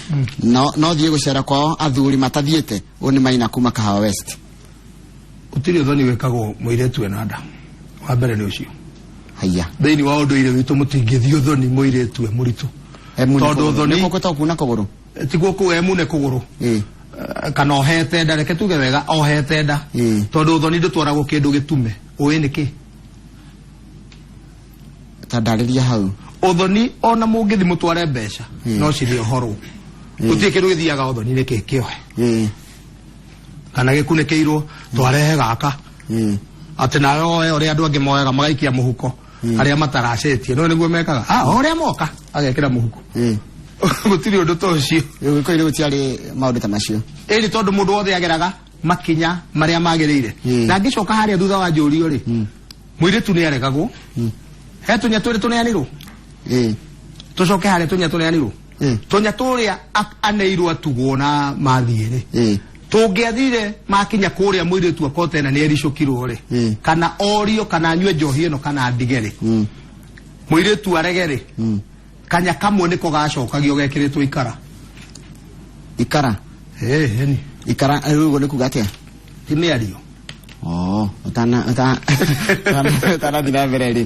no thiĩ gũcera kwao athuri matathiĩte. Ũyũ nĩ Maina kuma Kahawa West. Gũtirĩ ũthoni wĩkagwo mũirĩtu ena nda, wa mbere nĩ ũcio. Haiya. Thĩinĩ wa ũndũire witũ mũtingĩthiĩ ũthoni mũirĩtu e mũritũ, tondũ ũthoni nĩkuo gwĩtagwo kuna kũgũrũ, tiguo kũu emune kũgũrũ, kana ohete nda, reke tuge wega, ohete nda, tondũ ũthoni ndũtwaragwo kĩndũ gĩtume. Ũĩ nĩkĩ? Ta ndarĩria hau. Ũthoni ona mũngĩthi mũtware mbeca no cirĩ ũhoro, gũtirĩ kĩndũ gĩthiaga ũthoni nĩ kĩ kĩohe kana gĩkunĩkĩirwo, twarehe gaka atĩ nawe oe ũrĩa andũ angĩ moyaga magaikia mũhuko, arĩa mataracĩtie no nĩguo mekaga, ũrĩa moka agekĩra mũhuko. Gũtirĩ ũndũ ta ũcio. Gĩkũyũ gũtiarĩ maũndũ ta macio. Ĩrĩ tondũ mũndũ wothe ageraga makinya marĩa magĩrĩire. Na ngĩcoka harĩa thutha wa njũrio rĩ, mũirĩtu nĩ aregagwo, he tũnya twĩrĩ tũneanirwo, tũcoke harĩa tũnya tũneanirwo, tũnya tũrĩa aneirwo atugwo na mathiĩ rĩ, tũngĩathire makinya kũrĩa mũirĩtu akote na nĩ ericũkirwo rĩ, kana orio kana anyue njohi ĩno kana ndige rĩ, mũirĩtu arege rĩ, kanya kamwe nĩko gacokagio gekĩrĩtwo ikara. Ikara? Ĩni. Ikara rĩu ũguo nĩ kuga atĩa? Ti mĩario. Ũtanathiĩ na mbere rĩ,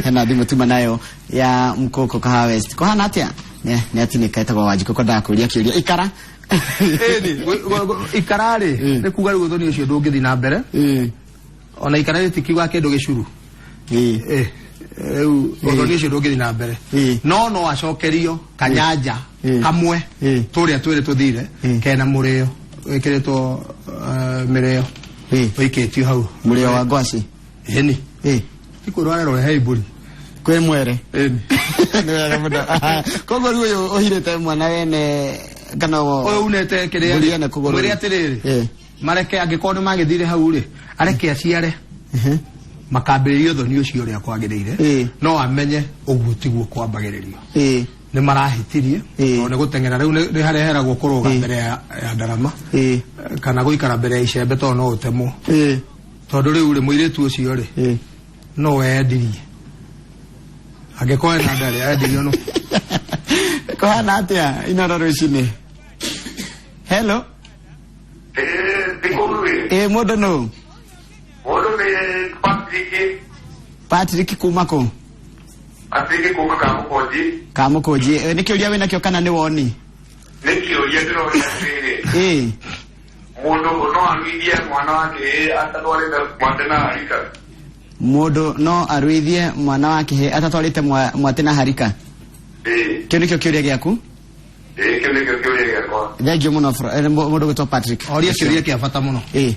hena thimũ tuma nayo ya Mkoko Kahawa West. Kũhana atĩa? Nĩ atinĩka, etagwo Wanjikũ, kwendaga kũria kĩũria. Ikara? Ĩni, ikara rĩ, nĩ kuga rĩu ũthoni ũcio ndũngĩthiĩ na mbere. Ona ikara rĩtikiuga kĩndũ gĩcuru. Rĩu ũthoni ũcio ndũngĩthiĩ na mbere, no no acokerio kanyanja kamwe tũrĩa twĩrĩ tũthire kena mũrĩo wĩkĩrĩtwo mĩrĩo ũikĩtio hau. Mũrĩo wa ngwacĩ? Ĩni. Ti kwĩrwo arerwo rehe mbũri. Kwĩ mwere? Ĩni. Nĩ wega mũno. Koguo rĩu ũyũ ũhirĩte mwana wene kana ũyũ unete kĩrĩa mwĩre atĩrĩrĩ, mareke angĩkorwo nĩ magĩthire hau rĩ, areke aciare, makambĩrĩria ũthoni ũcio ũrĩa kwagĩrĩire, no amenye ũguo tiguo kwambagĩrĩrio. Nĩ marahĩtirie, tondũ nĩ gũteng'era rĩu nĩ hareheragwo kũrũga mbere ya ndarama, kana gũikara mbere ya icembe tondũ no ũtemwo. Tondũ rĩu rĩ, mũirĩtu ũcio rĩ, no wendirie, angĩkorwo ena nda rĩ, endirio no. Kũhana atĩa Inoro rũcinĩ? Hello. Ĩ mũndũ nũ? Mũndũ nĩ Patrick. Patrick kuma kũ? Patrick kuma Kamũkũnji. Kamũkũnji. Nĩ kĩũria wĩnakĩo kana nĩ woni? Nĩ kĩũria ndĩroria atĩrĩrĩ. Ĩ. Mũndũ no aruithie mwana wake atatwarĩte mwate na harika? Mũndũ no aruithie mwana wa kĩhĩ atatwarĩte mwate na harika? Ĩ. Kĩu nĩkĩo kĩũria gĩaku? Ĩ, kĩu nĩkĩo kĩũria gĩakwa. Thengiũ mũno mũndũ gwĩtwo Patrick. Oria kĩũria kĩa bata mũno. Ĩ.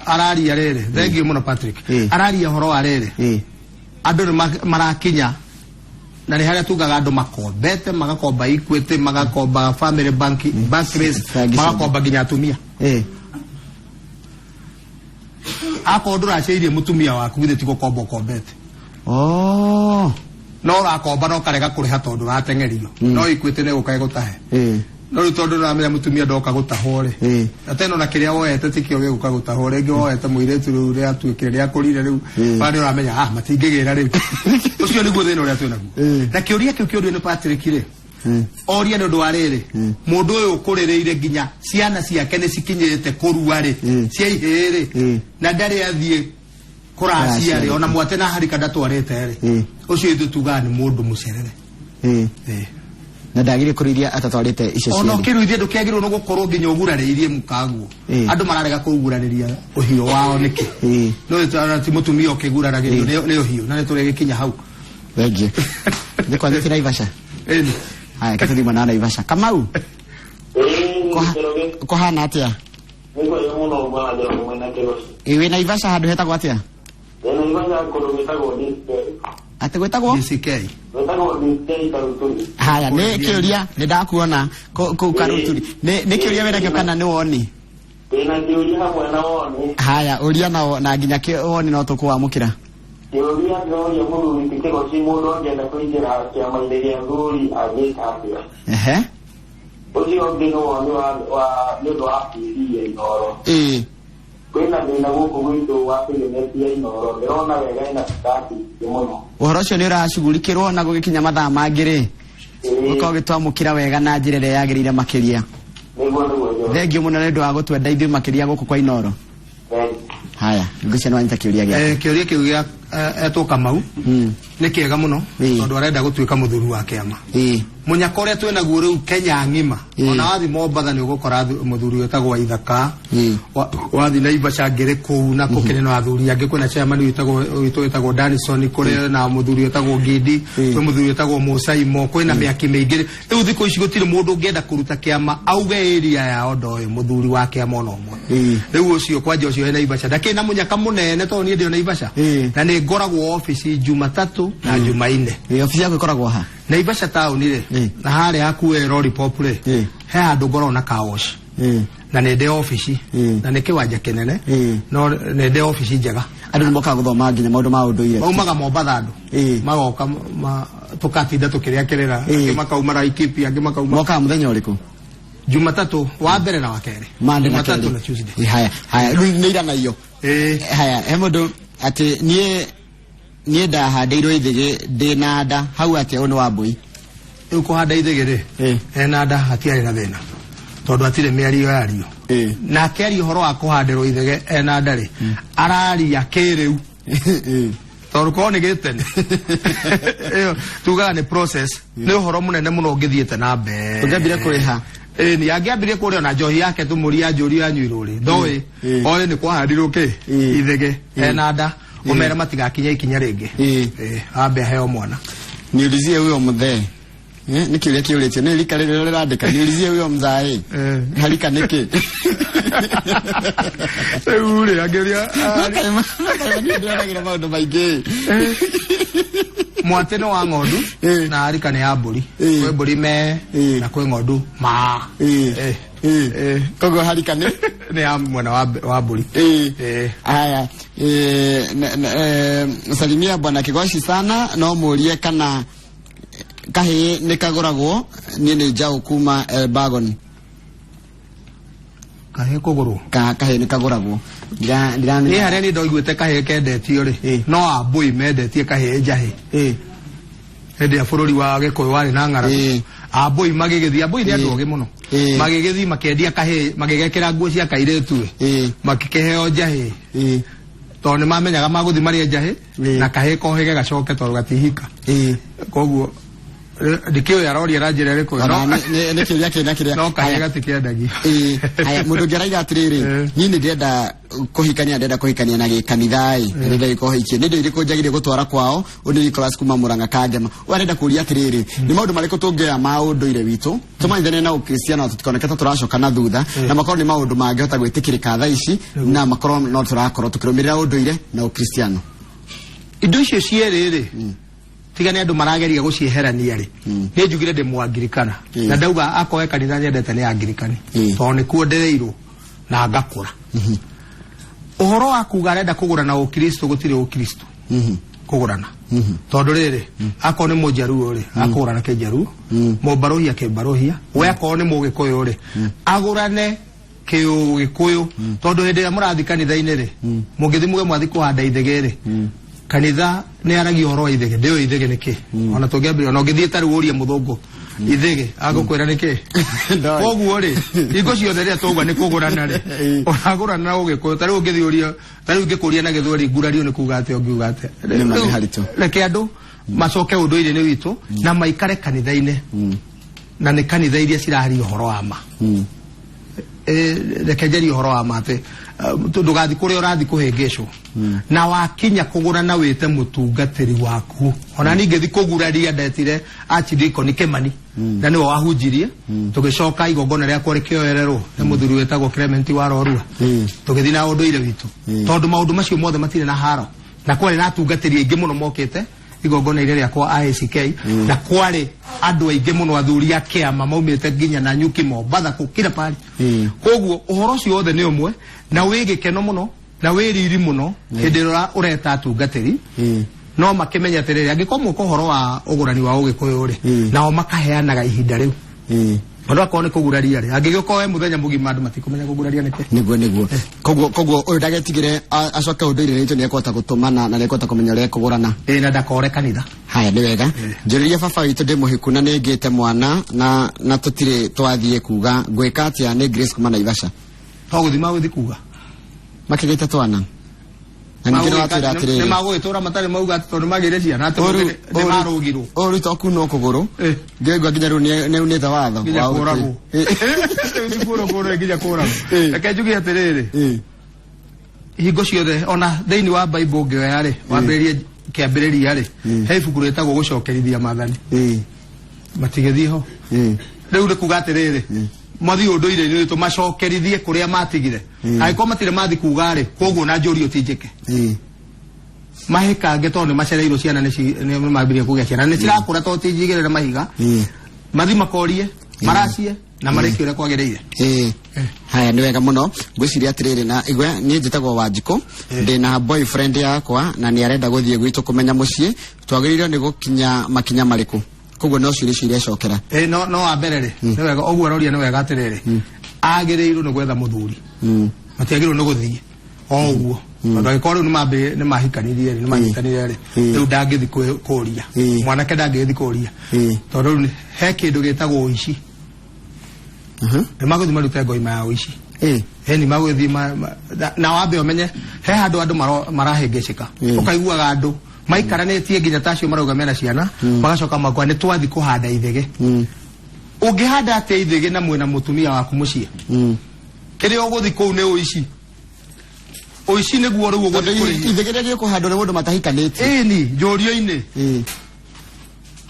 Araria rĩrĩ, thengiũ mũno Patrick. Araria ũhoro wa rĩrĩ. Andũ nĩ marakinya na nĩ harĩa tugaga andũ makombete, magakomba Equity, magakomba Family Bank, Barclays, magakomba nginya atumia. Akorwo ndũraciairie mũtumia waku githĩ ti gũkomba ũkombete. Oh. No ũrakomba no karega kũrĩha tondũ ũrateng'erio. No Equity nĩ gũka ĩgũtahe. No rĩu tondũ ũramenya mũtumia ndoka gũtahwo rĩ. Na tena ona kĩrĩa woete tikĩo gĩgũka gũtahwo rĩngĩ woete mũirĩtu rĩu rĩatuĩkire rĩakũrire rĩu. Bado ũramenya matingĩgĩra rĩu. Ũcio nĩguo thĩna ũrĩa twĩnaguo. Na kĩũria kĩu kĩũrio nĩ Patrick rĩ. Oria nĩ ũndũ wa rĩrĩ. Mũndũ ũyũ ũkũrĩrĩire nginya ciana ciake nĩ cikinyĩte kũrua rĩ. Cia ihĩĩ rĩ. Na ndarĩ athiĩ kũracia rĩ ona mwate na harika ndatwarĩte rĩ. Ũcio ithuĩ tugaga nĩ mũndũ mũcerere. Na ndagire kũrĩithia atatwarĩte icio ciothe. Ona ũkĩruithia ndũkĩagĩrĩirwo nĩ gũkorwo nginya ũgurarĩirie mũkaguo. Andũ mararega kũgurarĩria ũhiũ wao nĩkĩ? No ti mũtumia ũkĩguraragĩrio nĩ ũhiũ na nĩ tũrĩgĩkinya hau. Thengiũ. Nĩ kwambĩtie Naivasha? Ĩni. Haya, reke tũthiĩ mwena wa Naivasha. Kamau? Kũhana atĩa? Nĩ kwega mũno bwana Njoroge mwena Kĩgoci. Ĩ wĩ Naivasha handũ hetagwo atĩa? Ndĩ Naivasha kũndũ gwĩtagwo DCK. Atĩ gwĩtagwo? DCK. Gwĩtagwo DCK Karuturi. Haya, nĩ kĩũria nĩ ndakuona kũu Karuturi. Nĩ kĩũria wĩnakĩo kana nĩ woni? Ndĩna kĩũria hamwe na woni. Haya, ũria na nginya woni no tũkũwamũkĩra. Kĩũria ndĩroria mũthuri ti Kĩgoci mũndũ angĩenda kũingĩra kĩama-inĩ gĩa athuri angĩka atĩa? Ehe. Ũcio ũngĩ nĩ woni wa nĩ ũndũ wa TV ya Inooro. Ĩĩ. Kwĩna thĩna gũkũ gwitũ wa kĩgemetia Inooro, ndĩrona wega ĩna thirikari mũno. Ũhoro ũcio nĩ ũracugurikĩrwo na gũgĩkinya mathaa mangĩ rĩ. Ũkorwo ũgĩtwamũkĩra wega na njĩra ĩrĩa yagĩrĩire makĩria. Nĩguo nĩguo. Thengiũ mũno nĩ ũndũ wa gũtwenda ithuĩ makĩria gũkũ kwa Inooro. Haya, ngũcia nĩ wanyita kĩũria gĩaku. Kĩũria kĩu gĩa etwo Kamau nĩ kĩega mũno tondũ arenda gũtuĩka mũthuri wa kĩama. Mũnyaka ũrĩa twĩnaguo rĩu Kenya ng'ima ona wathi Mombatha nĩ ũgũkora mũthuri wĩtagwo Ithaka, wathi Naivasha ngĩrĩ kũu na kũkĩrĩ na athuri angĩ, kwĩna chairman witũ wĩtagwo Danison, kũrĩ na mũthuri wĩtagwo Ngindi, kwĩ mũthuri wĩtagwo Mũsaimo, kwĩna mĩaki mĩingĩ. Rĩu thikũ ici gũtirĩ mũndũ ũngĩenda kũruta kĩama auge area yao ndoĩ mũthuri wa kĩama ona ũmwe. Rĩu ũcio kwanja ũcio he Naivasha ndakĩrĩ na mũnyaka mũnene tondũ niĩ ndĩ o Naivasha na nĩ ngoragwo obici Jumatatũ na Jumanne. Obici yaku ĩkoragwo ha? Naivasha town rĩ na harĩa hakuhĩ Lollipop rĩ he handũ ngoragwo na car wash na nĩ ndĩ obici na nĩ kĩwanja kĩnene no nĩ ndĩ obici njega. Andũ nĩ mokaga gũthoma nginya maũndũ ma ũndũire. Maumaga Mombatha andũ magoka tũkatinda tũkĩrĩa kĩrĩra, angĩ makauma Laikipia, angĩ makauma. Mokaga mũthenya ũrĩkũ? Jumatatũ wa mbere na wa kerĩ. Jumatatũ na Tuesday. Haya, haya, rĩu nĩ iranaio. Haya, he mũndũ atĩ niĩ ndahandĩirwo ithĩgĩ ndĩ na nda hau atĩa ũyũ nĩ wa mbũi. Rĩu kũhanda ithĩgĩ rĩ ena nda hatiarĩ na thĩna tondũ hatirĩ mĩario yario. Nake aria ũhoro wa kũhandĩrwo ithĩgĩ ena nda rĩ araria kĩrĩu tondũ korwo nĩ gĩtene ĩyo tugaga nĩ process, nĩ ũhoro mũnene mũno ũngĩthiĩte na mbere. Ũngĩambire kũrĩha. Ĩni angĩambirie kũrĩa ona njohi yake tũmũri ya njũri yanyuirwo rĩ ndoĩ oĩ nĩ kwahandirwo kĩ ithĩgĩ ena nda ũmere matigakinya ikinya rĩngĩ. Ambe aheo mwana. Niulizie huyo mzee. Nĩ kĩũria kĩũrĩtio nĩ rika rĩrĩa rĩrandĩka. Niulizie huyo mzae. Harika nĩkĩ? Rĩu rĩ angĩũria ndĩronagĩra maũndũ maingĩ. Mwate nĩ wa ng'ondu na harika nĩ ya mbũri. Kwĩ mbũri me na kwĩ ng'ondu ma. Koguo harika nĩ nĩ ya mwena wa mbũri. Haya, salimia bwana Kigoshi sana no mũrie kana kahĩĩ nĩ kagũragwo. Niĩ nĩ njaũ kuma Elbagon. Kahĩĩ kũgũrwo? Kahĩĩ nĩ kagũragwo. Niĩ harĩa niĩ ndoiguĩte kahĩĩ kendetio rĩ no ambũi mendetie kahĩĩ njahĩ. Hĩndĩ ya bũrũri wa Gĩkũyũ warĩ na ng'aragu. Ambũi magĩgĩthiĩ, ambũi nĩ andũ ogĩ mũno. Magĩgĩthiĩ makĩendia kahĩĩ, magĩgekĩra nguo cia kairĩtu ĩ. Makĩkĩheo njahĩ. Tondũ nĩ mamenyaga magũthiĩ marĩe njahĩ na kahĩĩ kohĩge gacoke tondũ gatihika. Koguo ndikĩũĩ aroria na njĩra ĩrĩkũ. Nĩ kĩũria kĩna kĩrĩa. No kahĩĩ gatikĩendagio. Haya, mũndũ ũngĩ araiga atĩrĩrĩ, niĩ nĩ ndĩrenda kũhikania, ndĩrenda kũhikania na gĩkanitha ĩ, ndĩrenda gĩkorwo hikie, nĩ indo irĩkũ njagĩrĩire gũtwara kwao? Ũyũ nĩ Nicholas kuma Murang'a Kangema. Ũyũ arenda kũria atĩrĩrĩ, nĩ maũndũ marĩkũ tũngĩoya ma ũndũire witũ tũmanyithanie na ũkristiano tũtikoneke ta tũracoka na thutha, na makorwo nĩ maũndũ mangĩhota gwĩtĩkĩrĩka thaa ici, na makorwo no tũrakorwo tũkĩrũmĩrĩra ũndũire na ũkristiano? Indo icio cierĩ rĩ, tiga nĩ andũ marageria gũcieherania rĩ, nĩ njugire ndĩ Mũangirikana na ndauga akorwo kanitha nyendete nĩ Angirikani tondũ nĩkuo ndereirwo na ngakũra. Ũhoro wa kuga arenda kũgũrana ũkristo, gũtirĩ ũkristo kũgũrana, tondũ rĩrĩ, akorwo nĩ mũnjaruo rĩ, akũgũrana kĩnjaruo, mũmbaruhia kĩmbaruhia, we akorwo nĩ mũgĩkũyũ rĩ, agũrane kĩũgĩkũyũ, tondũ hĩndĩ ĩrĩa mũrathiĩ kanitha-inĩ rĩ, mũngĩthiĩ muge mwathiĩ kũhanda ithĩgĩ rĩ, kanitha nĩ aragia ũhoro wa ithĩgĩ, ndĩũĩ ithĩgĩ nĩ kĩ. Ona tũngĩambĩrĩria, ona ũngĩthiĩ ta rĩu ũrie mũthũngũ ithĩgĩ, agũkwĩra nĩ kĩ. Koguo rĩ, hingo ciothe rĩrĩa twauga nĩ kũgũrana rĩ, ũragũrana na ũgĩkũyũ. Ta rĩu ũngĩthiĩ ũrie, ta rĩu ingĩkũria na gĩthweri ngurario nĩ kuga atĩa, ũngiuga atĩa? Reke andũ macoke ũndũire-inĩ witũ na maikare kanitha-inĩ, na nĩ kanitha iria ciraria ũhoro wa ma. Reke njarie ũhoro wa ma atĩ ndũgathiĩ kũrĩa ũrathiĩ kũhĩngĩcwo, na wakinya kũgũrana wĩte mũtungatĩri waku. Ona niĩ ngĩthiĩ kũguraria ndetire Archdeacon Kimani na nĩwe wahunjirie, tũgĩcoka igongona rĩakwa rĩkĩoererwo nĩ mũthuri wĩtagwo Clement wa Rorua, tũgĩthiĩ na ũndũire witũ, tondũ maũndũ macio mothe matirĩ na haro, na kwarĩ na atungatĩri aingĩ mũno mokĩte igongona-inĩ rĩakwa ACK, na kwarĩ andũ aingĩ mũno athuri a kĩama maumĩte nginya na Nyuki, Mombatha, kũ kila pahali. Koguo ũhoro ũcio wothe nĩ ũmwe na wĩ gĩkeno mũno na wĩ riri mũno hĩndĩ ĩrĩa ũreta atungatĩri, no makĩmenya atĩrĩrĩ, angĩkorwo mũka ũhoro wa ũgũrani wa ũgĩkũyũ rĩ, nao makaheanaga ihinda rĩu, tondũ akorwo nĩ kũguraria rĩ, angĩgĩkorwo we mũthenya mũgima andũ matikũmenya kũguraria nĩkĩ. Nĩguo koguo ũyũ ndagetigĩre acoke ũndũire witũ, nĩ ekũhota gũtũmana na nĩ ekũhota kũmenya ũrĩa ekũgũrana. Na ndakore kanitha. Haya, nĩ wega. Njũrĩria baba witũ, ndĩ mũhiku na nĩ ngĩte mwana na tũtirĩ twathiĩ kuga, ngwĩka atĩa? Nĩ Grace kuma Naivasha. To gũthiĩ magũthiĩ kuga. Makĩgĩte twana na ningĩ nĩ watwĩra atĩrĩrĩ, nĩ magũgĩtũra matarĩ mauga atĩ tondũ magĩire ciana atĩ nĩ marũgirwo. Ũru to kunwo kũgũrũ, ngĩigua nginya rĩu nĩ unĩte watho nginya kũragwo. Rĩu ti kũragwo, nginya kũragwo. Reke njuge atĩrĩrĩ, hingo ciothe ona thĩinĩ wa Bible ũngĩoya rĩ, wambĩrĩrie kĩambĩrĩria rĩ, he ibuku rĩtagwo gũcokerithia maathani, matigĩthiĩ ho. Rĩu nĩ kuga atĩrĩrĩ, mathiĩ ũndũire-inĩ witũ macokerithie kũrĩa matigire. Angĩkorwo matirĩ mathiĩ kuga rĩ, koguo na njũrio ti njĩke, mahĩkange, tondũ nĩ macereirwo ciana, nĩ mambirie kũgĩa ciana, nĩ cirakũra, tondũ ti njigĩrĩre mahiga, mathiĩ makorie maracie na marĩkie ũrĩa kwagĩrĩire. Haya, nĩ wega mũno. Ngwĩciria atĩrĩrĩ, na igwe niĩ njĩtagwo Wanjikũ, ndĩna boyfriend yakwa na nĩ arenda gũthiĩ gwitũ kũmenya mũciĩ, twagĩrĩirwo nĩ gũkinya makinya marĩkũ? Koguo no ciũria icio irecokera. No wa mbere rĩ, nĩ wega ũguo aroria, nĩ wega atĩrĩrĩ, agĩrĩirwo nĩ gwetha mũthuri, matiagĩrĩirwo nĩ gũthiĩ o ũguo, tondũ angĩkorwo rĩu nĩ mahikanirie rĩ, nĩ manyitanire rĩ, rĩu ndangĩthiĩ kũria, mwanake ndangĩgĩthiĩ kũria, tondũ rĩu he kĩndũ gĩtagwo ũici. Nĩ magũthiĩ marute ngoima ya ũici. Ni magũthiĩ na wambe ũmenye he handũ andũ marahĩngĩcĩka, ũkaiguaga andũ maikaranĩtie nginya ta acio marauga mena ciana, magacoka makwa nĩ twathiĩ kũhanda ithĩgĩ. Ũngĩhanda atĩa ithĩgĩ na mwĩna mũtumia waku mũciĩ? Kĩrĩa ũgũthiĩ kũu nĩ ũici. Ũici nĩguo rĩu ũgũthiĩ kũrĩhia. Ithĩgĩ rĩrĩa gĩkũhandwo nĩ mũndũ matahikanĩtie. Ĩni njũrio-inĩ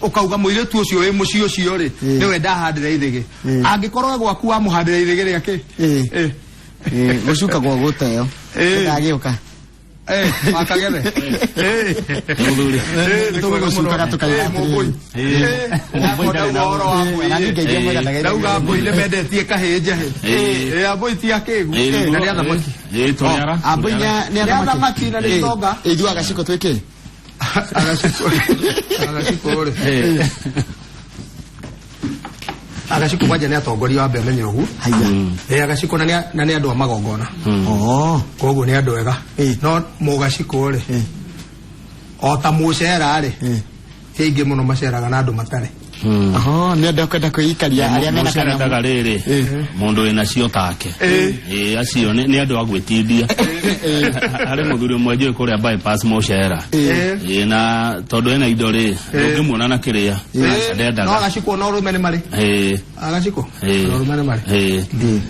ũkauga mũirĩtu ũcio wĩ mũciĩ ũcio rĩ, nĩwe ndahandĩra ithĩgĩ. Angĩkorwo gwaku wamũhandĩra ithĩgĩ rĩake, gũcukagwo gũteo ndagĩũka. Wakagere. Mũthuri. Tũgũcukaga tũkaiga atĩrĩrĩ. Ndauga mbũi nĩ mendetie kahĩĩ njahĩ. Ambũi ti akĩgu na nĩ athamaki. Tũrĩ ara. Ambũi nĩ Nĩ athamaki na nĩ itonga. Ithuĩ agaciko twĩkĩ? Agacikũ rĩ, agacikũ kwanja nĩ atongoria wa mbere, menye ũguo. Haya. Agacikũ na nĩ andũ a magongona, koguo nĩ andũ ega. No mũgacikũ rĩ, o ta mũcera rĩ, Ti aingĩ mũno maceraga na andũ matarĩ. Oho, nĩ andũ akwenda kwĩikaria arĩa mena Mũcere kanyamũ. ndaga rĩrĩ mũndũ wĩna cio take. Ĩĩ, acio nĩ andũ a gwĩtindia. Harĩ mũthuri ũmwe njũĩ kũrĩa bypass mũcera. Ĩĩ, na tondũ ena indo rĩ, ndũngĩmuona na kĩrĩa No ndendaga. agacikwo no ũrũme nĩ marĩ. Ĩĩ. Agacikwo Ĩĩ. no ũrũme nĩ marĩ. Ĩĩ.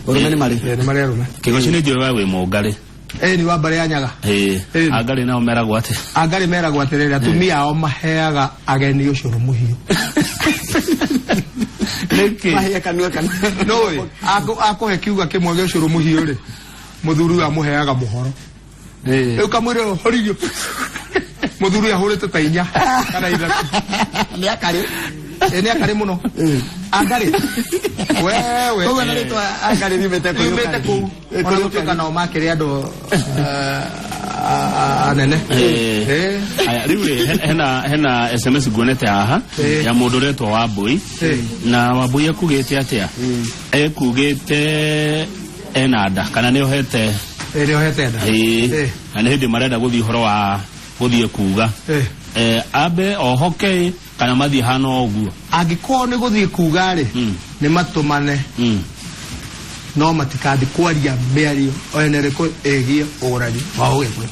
Ũrũme nĩ marĩ. Ĩĩ, nĩ marĩ arũme. Kĩgoci nĩ njũĩ we wĩ mũngarĩ. Ĩĩ, ni wa mbarĩ ya Nyaga. Ĩĩ. Ĩĩ. Angarĩ nao meragwo atĩa? Angarĩ meragwo atĩrĩrĩ, atumia ao maheaga ageni ũcũrũ mũhiũ. Nĩkĩ? Mahĩa kanua kanua. Nũĩ akũhe kiuga kĩmwe gĩa ũcũrũ mũhiũ rĩ, mũthuri ũyũ amũheaga mũhoro. Ĩĩ. Rĩu kamwĩre horirio, mũthuri ũyũ ahũrĩte ta 4 kana 3. Nĩ akarĩ. Ĩĩ, nĩ akarĩ mũno. Angarĩ wewe. Koguo na rĩtwa angarĩ riumĩte kũrĩ Riumĩte kũu. Kũrĩ Ona gũtuĩka nao makĩrĩ andũ anene. Ĩĩ. Ĩĩ. Aya, rĩu rĩ, hena SMS nguonete haha Ĩĩ. ya mũndũ ũretwo Wambui. Ĩĩ. Na Wambui ekugĩte atĩa? Ekugĩte ena nda kana nĩ ohete. Ĩĩ, nĩ ohete nda. Ĩĩ. Ĩĩ. Na nĩ hĩndĩ marenda gũthiĩ ũhoro wa gũthiĩ kuga. Ĩĩ. Ambe ohoke kana mathiĩ hana o ũguo? Angĩkorwo nĩ gũthiĩ kuga rĩ, nĩ matũmane. No matikathi kwaria mĩario ona ĩrĩkũ ĩgiĩ ũgũrani wa ũgĩkũyũ.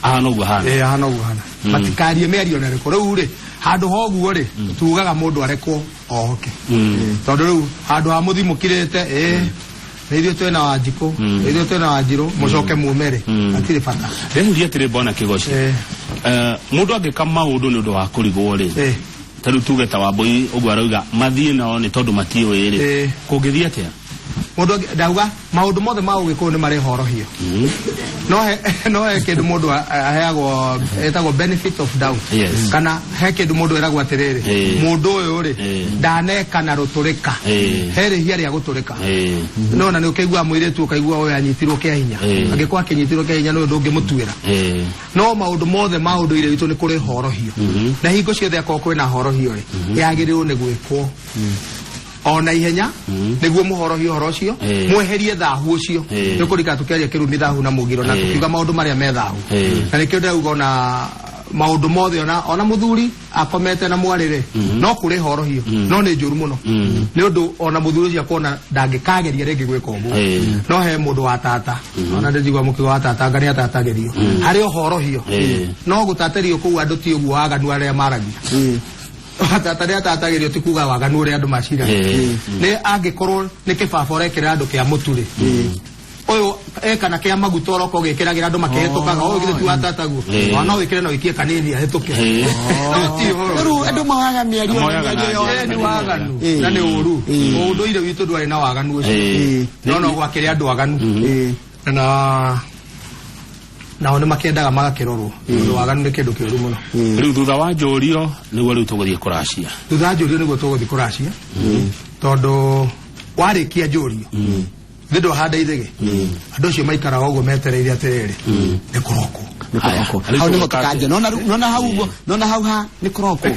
Ahana ũguo hana. Ĩĩ, ahana ũguo hana. Matikarie mĩario ona ĩrĩkũ. Rĩu rĩ, handũ ha ũguo rĩ, tugaga mũndũ arekwo ohoke. Tondũ rĩu handũ ha mũthiĩ mũkirĩte, ĩĩ, nĩ ithuĩ twĩna Wanjikũ, nĩ ithuĩ twĩna Wanjirũ, mũcoke mume rĩ, hatirĩ bata. Ndĩhurie atĩrĩ bwana Kĩgoci. Mũndũ angĩka maũndũ nĩ ũndũ wa kũrigwo rĩ, ta rĩu tuge ta Wambui ũguo arauga mathiĩ nao nĩ tondũ matiũĩ rĩ, kũngĩthiĩ atĩa? Mũndũ ndauga maũndũ mothe ma ũgĩkũyũ nĩ marĩ horohio. No he kĩndũ mũndũ aheagwo ĩtagwo benefit of doubt. Yes. Kana he kĩndũ mũndũ eragwo atĩrĩrĩ, mũndũ ũyũ rĩ, ndaneka na rũtũrĩka. He rĩhia rĩa gũtũrĩka. No na nĩ ũkĩigua mũirĩtu ũkaigua ũyũ anyitirwo kĩa hinya. Angĩkorwo akĩnyitirwo kĩa hinya nĩ ũndũ ũngĩmũtuĩra. No maũndũ mothe ma ũndũire witũ nĩ kũrĩ horohio. Na hingo ciothe akorwo kwĩna horohio rĩ, yagĩrĩirwo nĩ gwĩkwo ona ihenya nĩguo mũhorohio ũhoro ũcio, mweherie thahu ũcio. Nĩ kũrika tũkĩaria kĩrumi thahu na mũgiro na tũkiuga maũndũ marĩa me thahu. Na nĩkĩo ndĩrauga ona maũndũ mothe ona mũthuri akomete na mwarĩ rĩ, no kũrĩ horohio, no nĩ njũru mũno. Nĩ ũndũ ona mũthuri ũcio akona ndangĩkageria rĩngĩ gwĩka ũguo. No he mũndũ wa tata, ona ndĩnjigua mũkiuga wa tata anga nĩ atatagĩrio. Harĩ ũhorohio. No gũtatĩrio kũu andũ ti ũguo waganu arĩa maragia. Tata nĩ atatagĩrio ti kuga waganu ũrĩa andũ maciragia. Nĩ angĩkorwo nĩ kĩbaba ũrekĩra andũ kĩa mũtu rĩ, ũyũ eka na kĩa maguta ũroka ũgĩkĩragĩra andũ makĩhĩtũkaga, ũyũ githĩ ti wa tataguo. Ona no wĩkĩre na ũikie kanini ahĩtũke. No ti ũhoro. Rĩu andũ moyaga mĩario na Moyaga mĩario na yothe. Ĩĩ, nĩ waganu. Na nĩ ũru. Ũndũire witũ ndwarĩ na waganu ũcio. No no gwakĩrĩ andũ aganu. Na nao nĩ makĩendaga magakĩrorwo. Tondũ waganu nĩ kĩndũ kĩũru mũno. Rĩu thutha wa njũrio nĩguo rĩu tũgũthiĩ kũracia. Thutha wa njũrio nĩguo tũgũthiĩ kũracia. Tondũ warĩkia njũrio, thĩ ndwahanda ithĩgĩ. Andũ acio maikaraga ũguo metereire atĩrĩrĩ, nĩ kũrokwo. Haya, rĩu Hau nĩho tũgũka atĩa? tũkanjia. Nona hau ũguo, nona hau ha nĩ kũrokwo.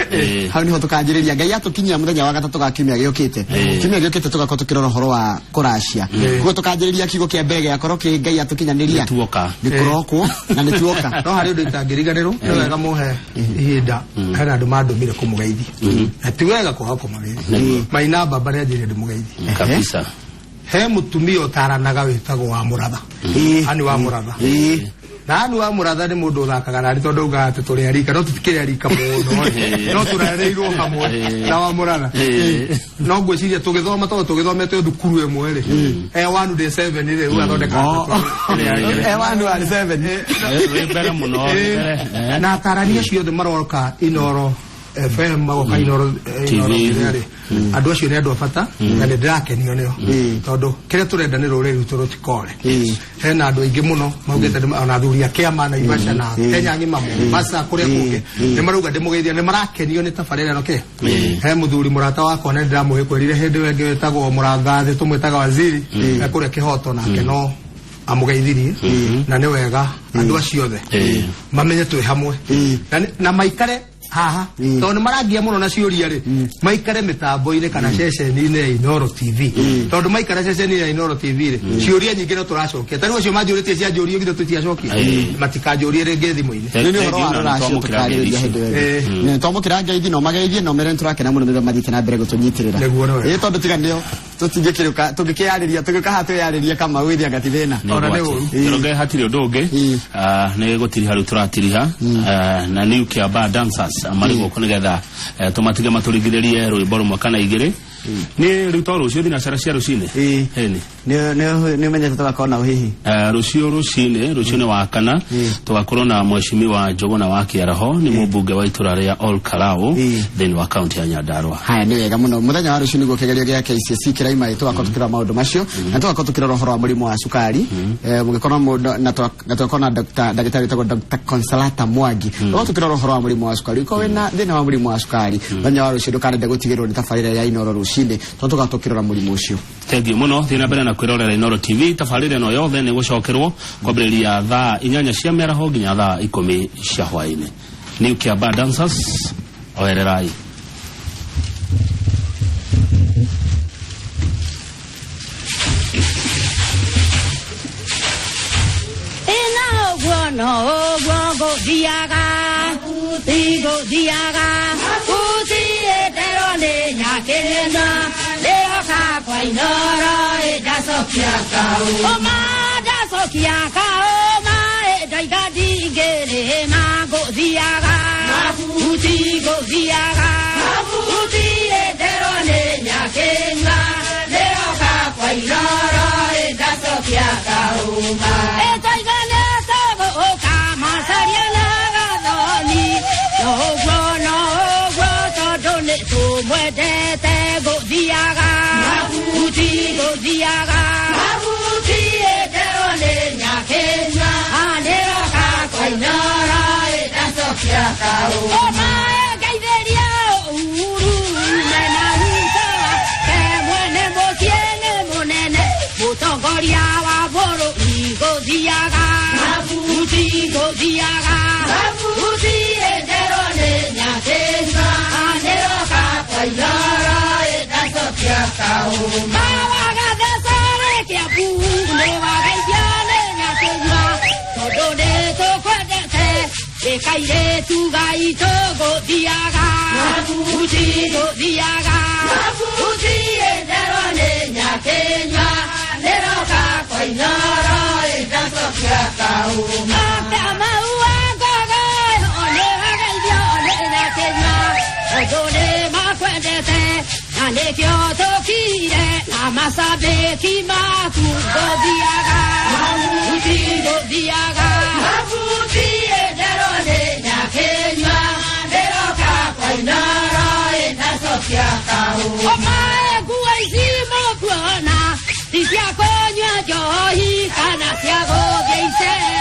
Hau nĩho tũkanjĩrĩria. Ngai atũkinyia mũthenya wa gatatũ ga kiumia gĩũkĩte. Kiumia gĩũkĩte tũgakorwo tũkĩrora ũhoro wa kũracia. Koguo tũkanjĩrĩria kiugo kĩa mbere gĩakorwo kĩ Ngai atũkinyanĩria. Nĩ tuoka. Nĩ kũrokwo na nĩ tuoka. No harĩ ũndũ itangĩriganĩrwo, nĩ wega mũhe ihinda, hena andũ mandũmire kũmũgeithia. Na ti wega kwaga kũmageithia. Maina mbamba nĩ anjĩrire ndĩmũgeithie. Kabisa. He mũtumia ũtaranaga wĩtagwo wa Mũratha. Ani wa Mũratha. Na Ani wa Mũratha nĩ mũndũ ũthakaga nani tondũ augaga atĩ tũrĩ arika, no tũtikĩrĩ arika mũno. No tũrereirwo hamwe na wa Mũratha. No ngwĩciria tũgĩthoma tondũ tũgĩthomete thukuru ĩmwe rĩ. E 1 day 7 rĩ, rĩu athondekaga tũrĩ E 1 1 7. Wĩ mbere mũno, wĩ mbere. Na atarani acio othe maroka Inoro FM, magoka Inoro, Inoro TV. kĩrĩa rĩ. Andũ acio nĩ andũ a bata na nĩ ndĩrakenio nĩo. Tondũ kĩrĩa tũrenda nĩ rũrĩrĩ rwitũ rũtikore. Hena andũ aingĩ mũno maugĩte ona athuri a kĩama na Naivasha na Kenya ng'ima, Mombasa, kũrĩa kũngĩ nĩ marauga ndĩmũgeithia, nĩ marakenio nĩ tabarĩra ĩno kĩ. He mũthuri mũrata wakwa na ndĩramũhĩkwĩrire hĩndĩ ĩyo ĩngĩ wĩtagwo Mũrangathĩ, tũmwĩtaga Waziri, e kũrĩa Kĩhoto, nake no amũgeithirie. Na nĩ wega andũ acio othe mamenye twĩ hamwe na maikare Haha tondũ nĩ marangia mũno na ciũria rĩ, maikare mĩtambo-inĩ kana ceceni-inĩ ya Inooro TV, tondũ maikara ceceni-inĩ ya Inooro TV rĩ, ciũria nyingĩ no tũracokia. Ta rĩu acio manjũrĩtie cianjũrio githĩ tũtiacokia, matikanjũrie rĩngĩ thimũ-inĩ. Nĩ ũhoro wa rũracio tũkarĩrĩria hĩndĩ ĩyo. Nĩ twamũkĩra ngeithi no mageithie no mere nĩtũrakena mũno nĩ ũrĩa mathiĩte na mbere gũtũnyitĩrĩra. Nĩguo nĩ wega. Ĩ tondũ tiga nĩo tũtingĩkĩrũka tũngĩkĩyarĩria tũgĩũka haha twĩyarĩrie Kamau ĩthĩ anga ti thĩna. Ona nĩ ũru. Njoroge hatirĩ ũndũ ũngĩ. Ĩ. Nĩ gũtiriha rĩu tũratiriha. Na New Kiambaa Dancers marĩ gũkũ nĩgetha tũmatige matũringithĩrie rwĩmbo rũmwe kana igĩrĩ. Nĩ rĩu to rũciũ thinacara cia rũcinĩ. Ĩ. Ĩni. Nĩ ũmenyete tũgakorwo na ũhihi. Rũciũ rũcinĩ, rũciũ nĩ wa kana, tũgakorwo na mheshimiwa Njũgũna wa Kĩaraho, nĩ mũmbunge wa itũra rĩa Ol Kalou thĩinĩ wa kaunti ya Nyandarua. Haya, nĩ wega mũno. Mũthenya wa rũciũ nĩguo kĩgerio gĩa KCSE kĩraima ĩ, tũgakorwo tũkĩrora maũndũ macio na tũgakorwo tũkĩrora ũhoro wa mũrimũ wa cukari. Mũgĩkorwo mũndũ na tũgakorwo na ndagĩtarĩ wĩtagwo Dr. Consolata Mwangi, tũgakorwo tũkĩrora ũhoro wa mũrimũ wa cukari. Ũkorwo wĩna thĩna wa mũrimũ wa cukari, mũthenya wa rũciũ ndũkanende gũtigĩrwo nĩ tabarĩra ya Inooro rũcinĩ, tondũ tũgakorwo tũkĩrora mũrimũ ũcio. Thengiũ mũno, thiĩ na mbere na kwĩrorera Inooro TV. Tabarĩra ĩno yothe nĩ gũcokerwo kwambĩrĩria thaa 8 cia mĩaraho nginya thaa 10 cia hwaĩ-inĩ. New Kiambaa Dancers, oererai. Ĩna ũguo no ũguo ngũthiaga, ngũthiaga gũtirĩ nĩ nyakĩnyua nĩroka kwa Inooro ĩndacokia kau ũma ndacokia kaũma ĩndaiga ndingĩrĩma ngũthiaga ngũthiaga gũtirĩ nĩ nyakĩnyua nĩroka kwa Inooro ĩndacokia kaũma ĩtoiga nĩtũgũka macaria na gathoni no ũguo no ũguo tondũ nĩ tũmwendete ngũthiaga ngũthiaga gũtirĩ nĩ nyakĩnyua nĩroka kwa Inooro ĩndacokia kaũma ũma ngeithĩria Uhuru mena Ruto ke mwene mũciĩ nĩ mũnene mũtongoria wa bũrũri ngũthiaga ngũthiaga gũtirĩ nĩ nyakĩnyua nĩroka kwa Inooro ĩndacokia kaũma wagathecere Kĩambu nĩwagaithio nĩ nyakĩnyua tondũ nĩ tũkwendete ĩkairĩtu gaitũ ngũthiaga ngũthiaga gũtirĩ nĩ nyakĩnyua nĩroka kwa Inooro ĩndacokia kaũma Kamau wa Ngogo nĩwagaithio nĩ nyakĩnyua tondũ nĩ makwendete na nĩkĩo tũkire na macambĩki maku ngũthiaga ngũthiaga gũtirĩ nĩ nyakĩnyua nĩroka kwa Inooro ĩndacokia kaũma ũma nguo ici mũkuona ti cia kũnyua njohi kana cia gũthiĩ icera.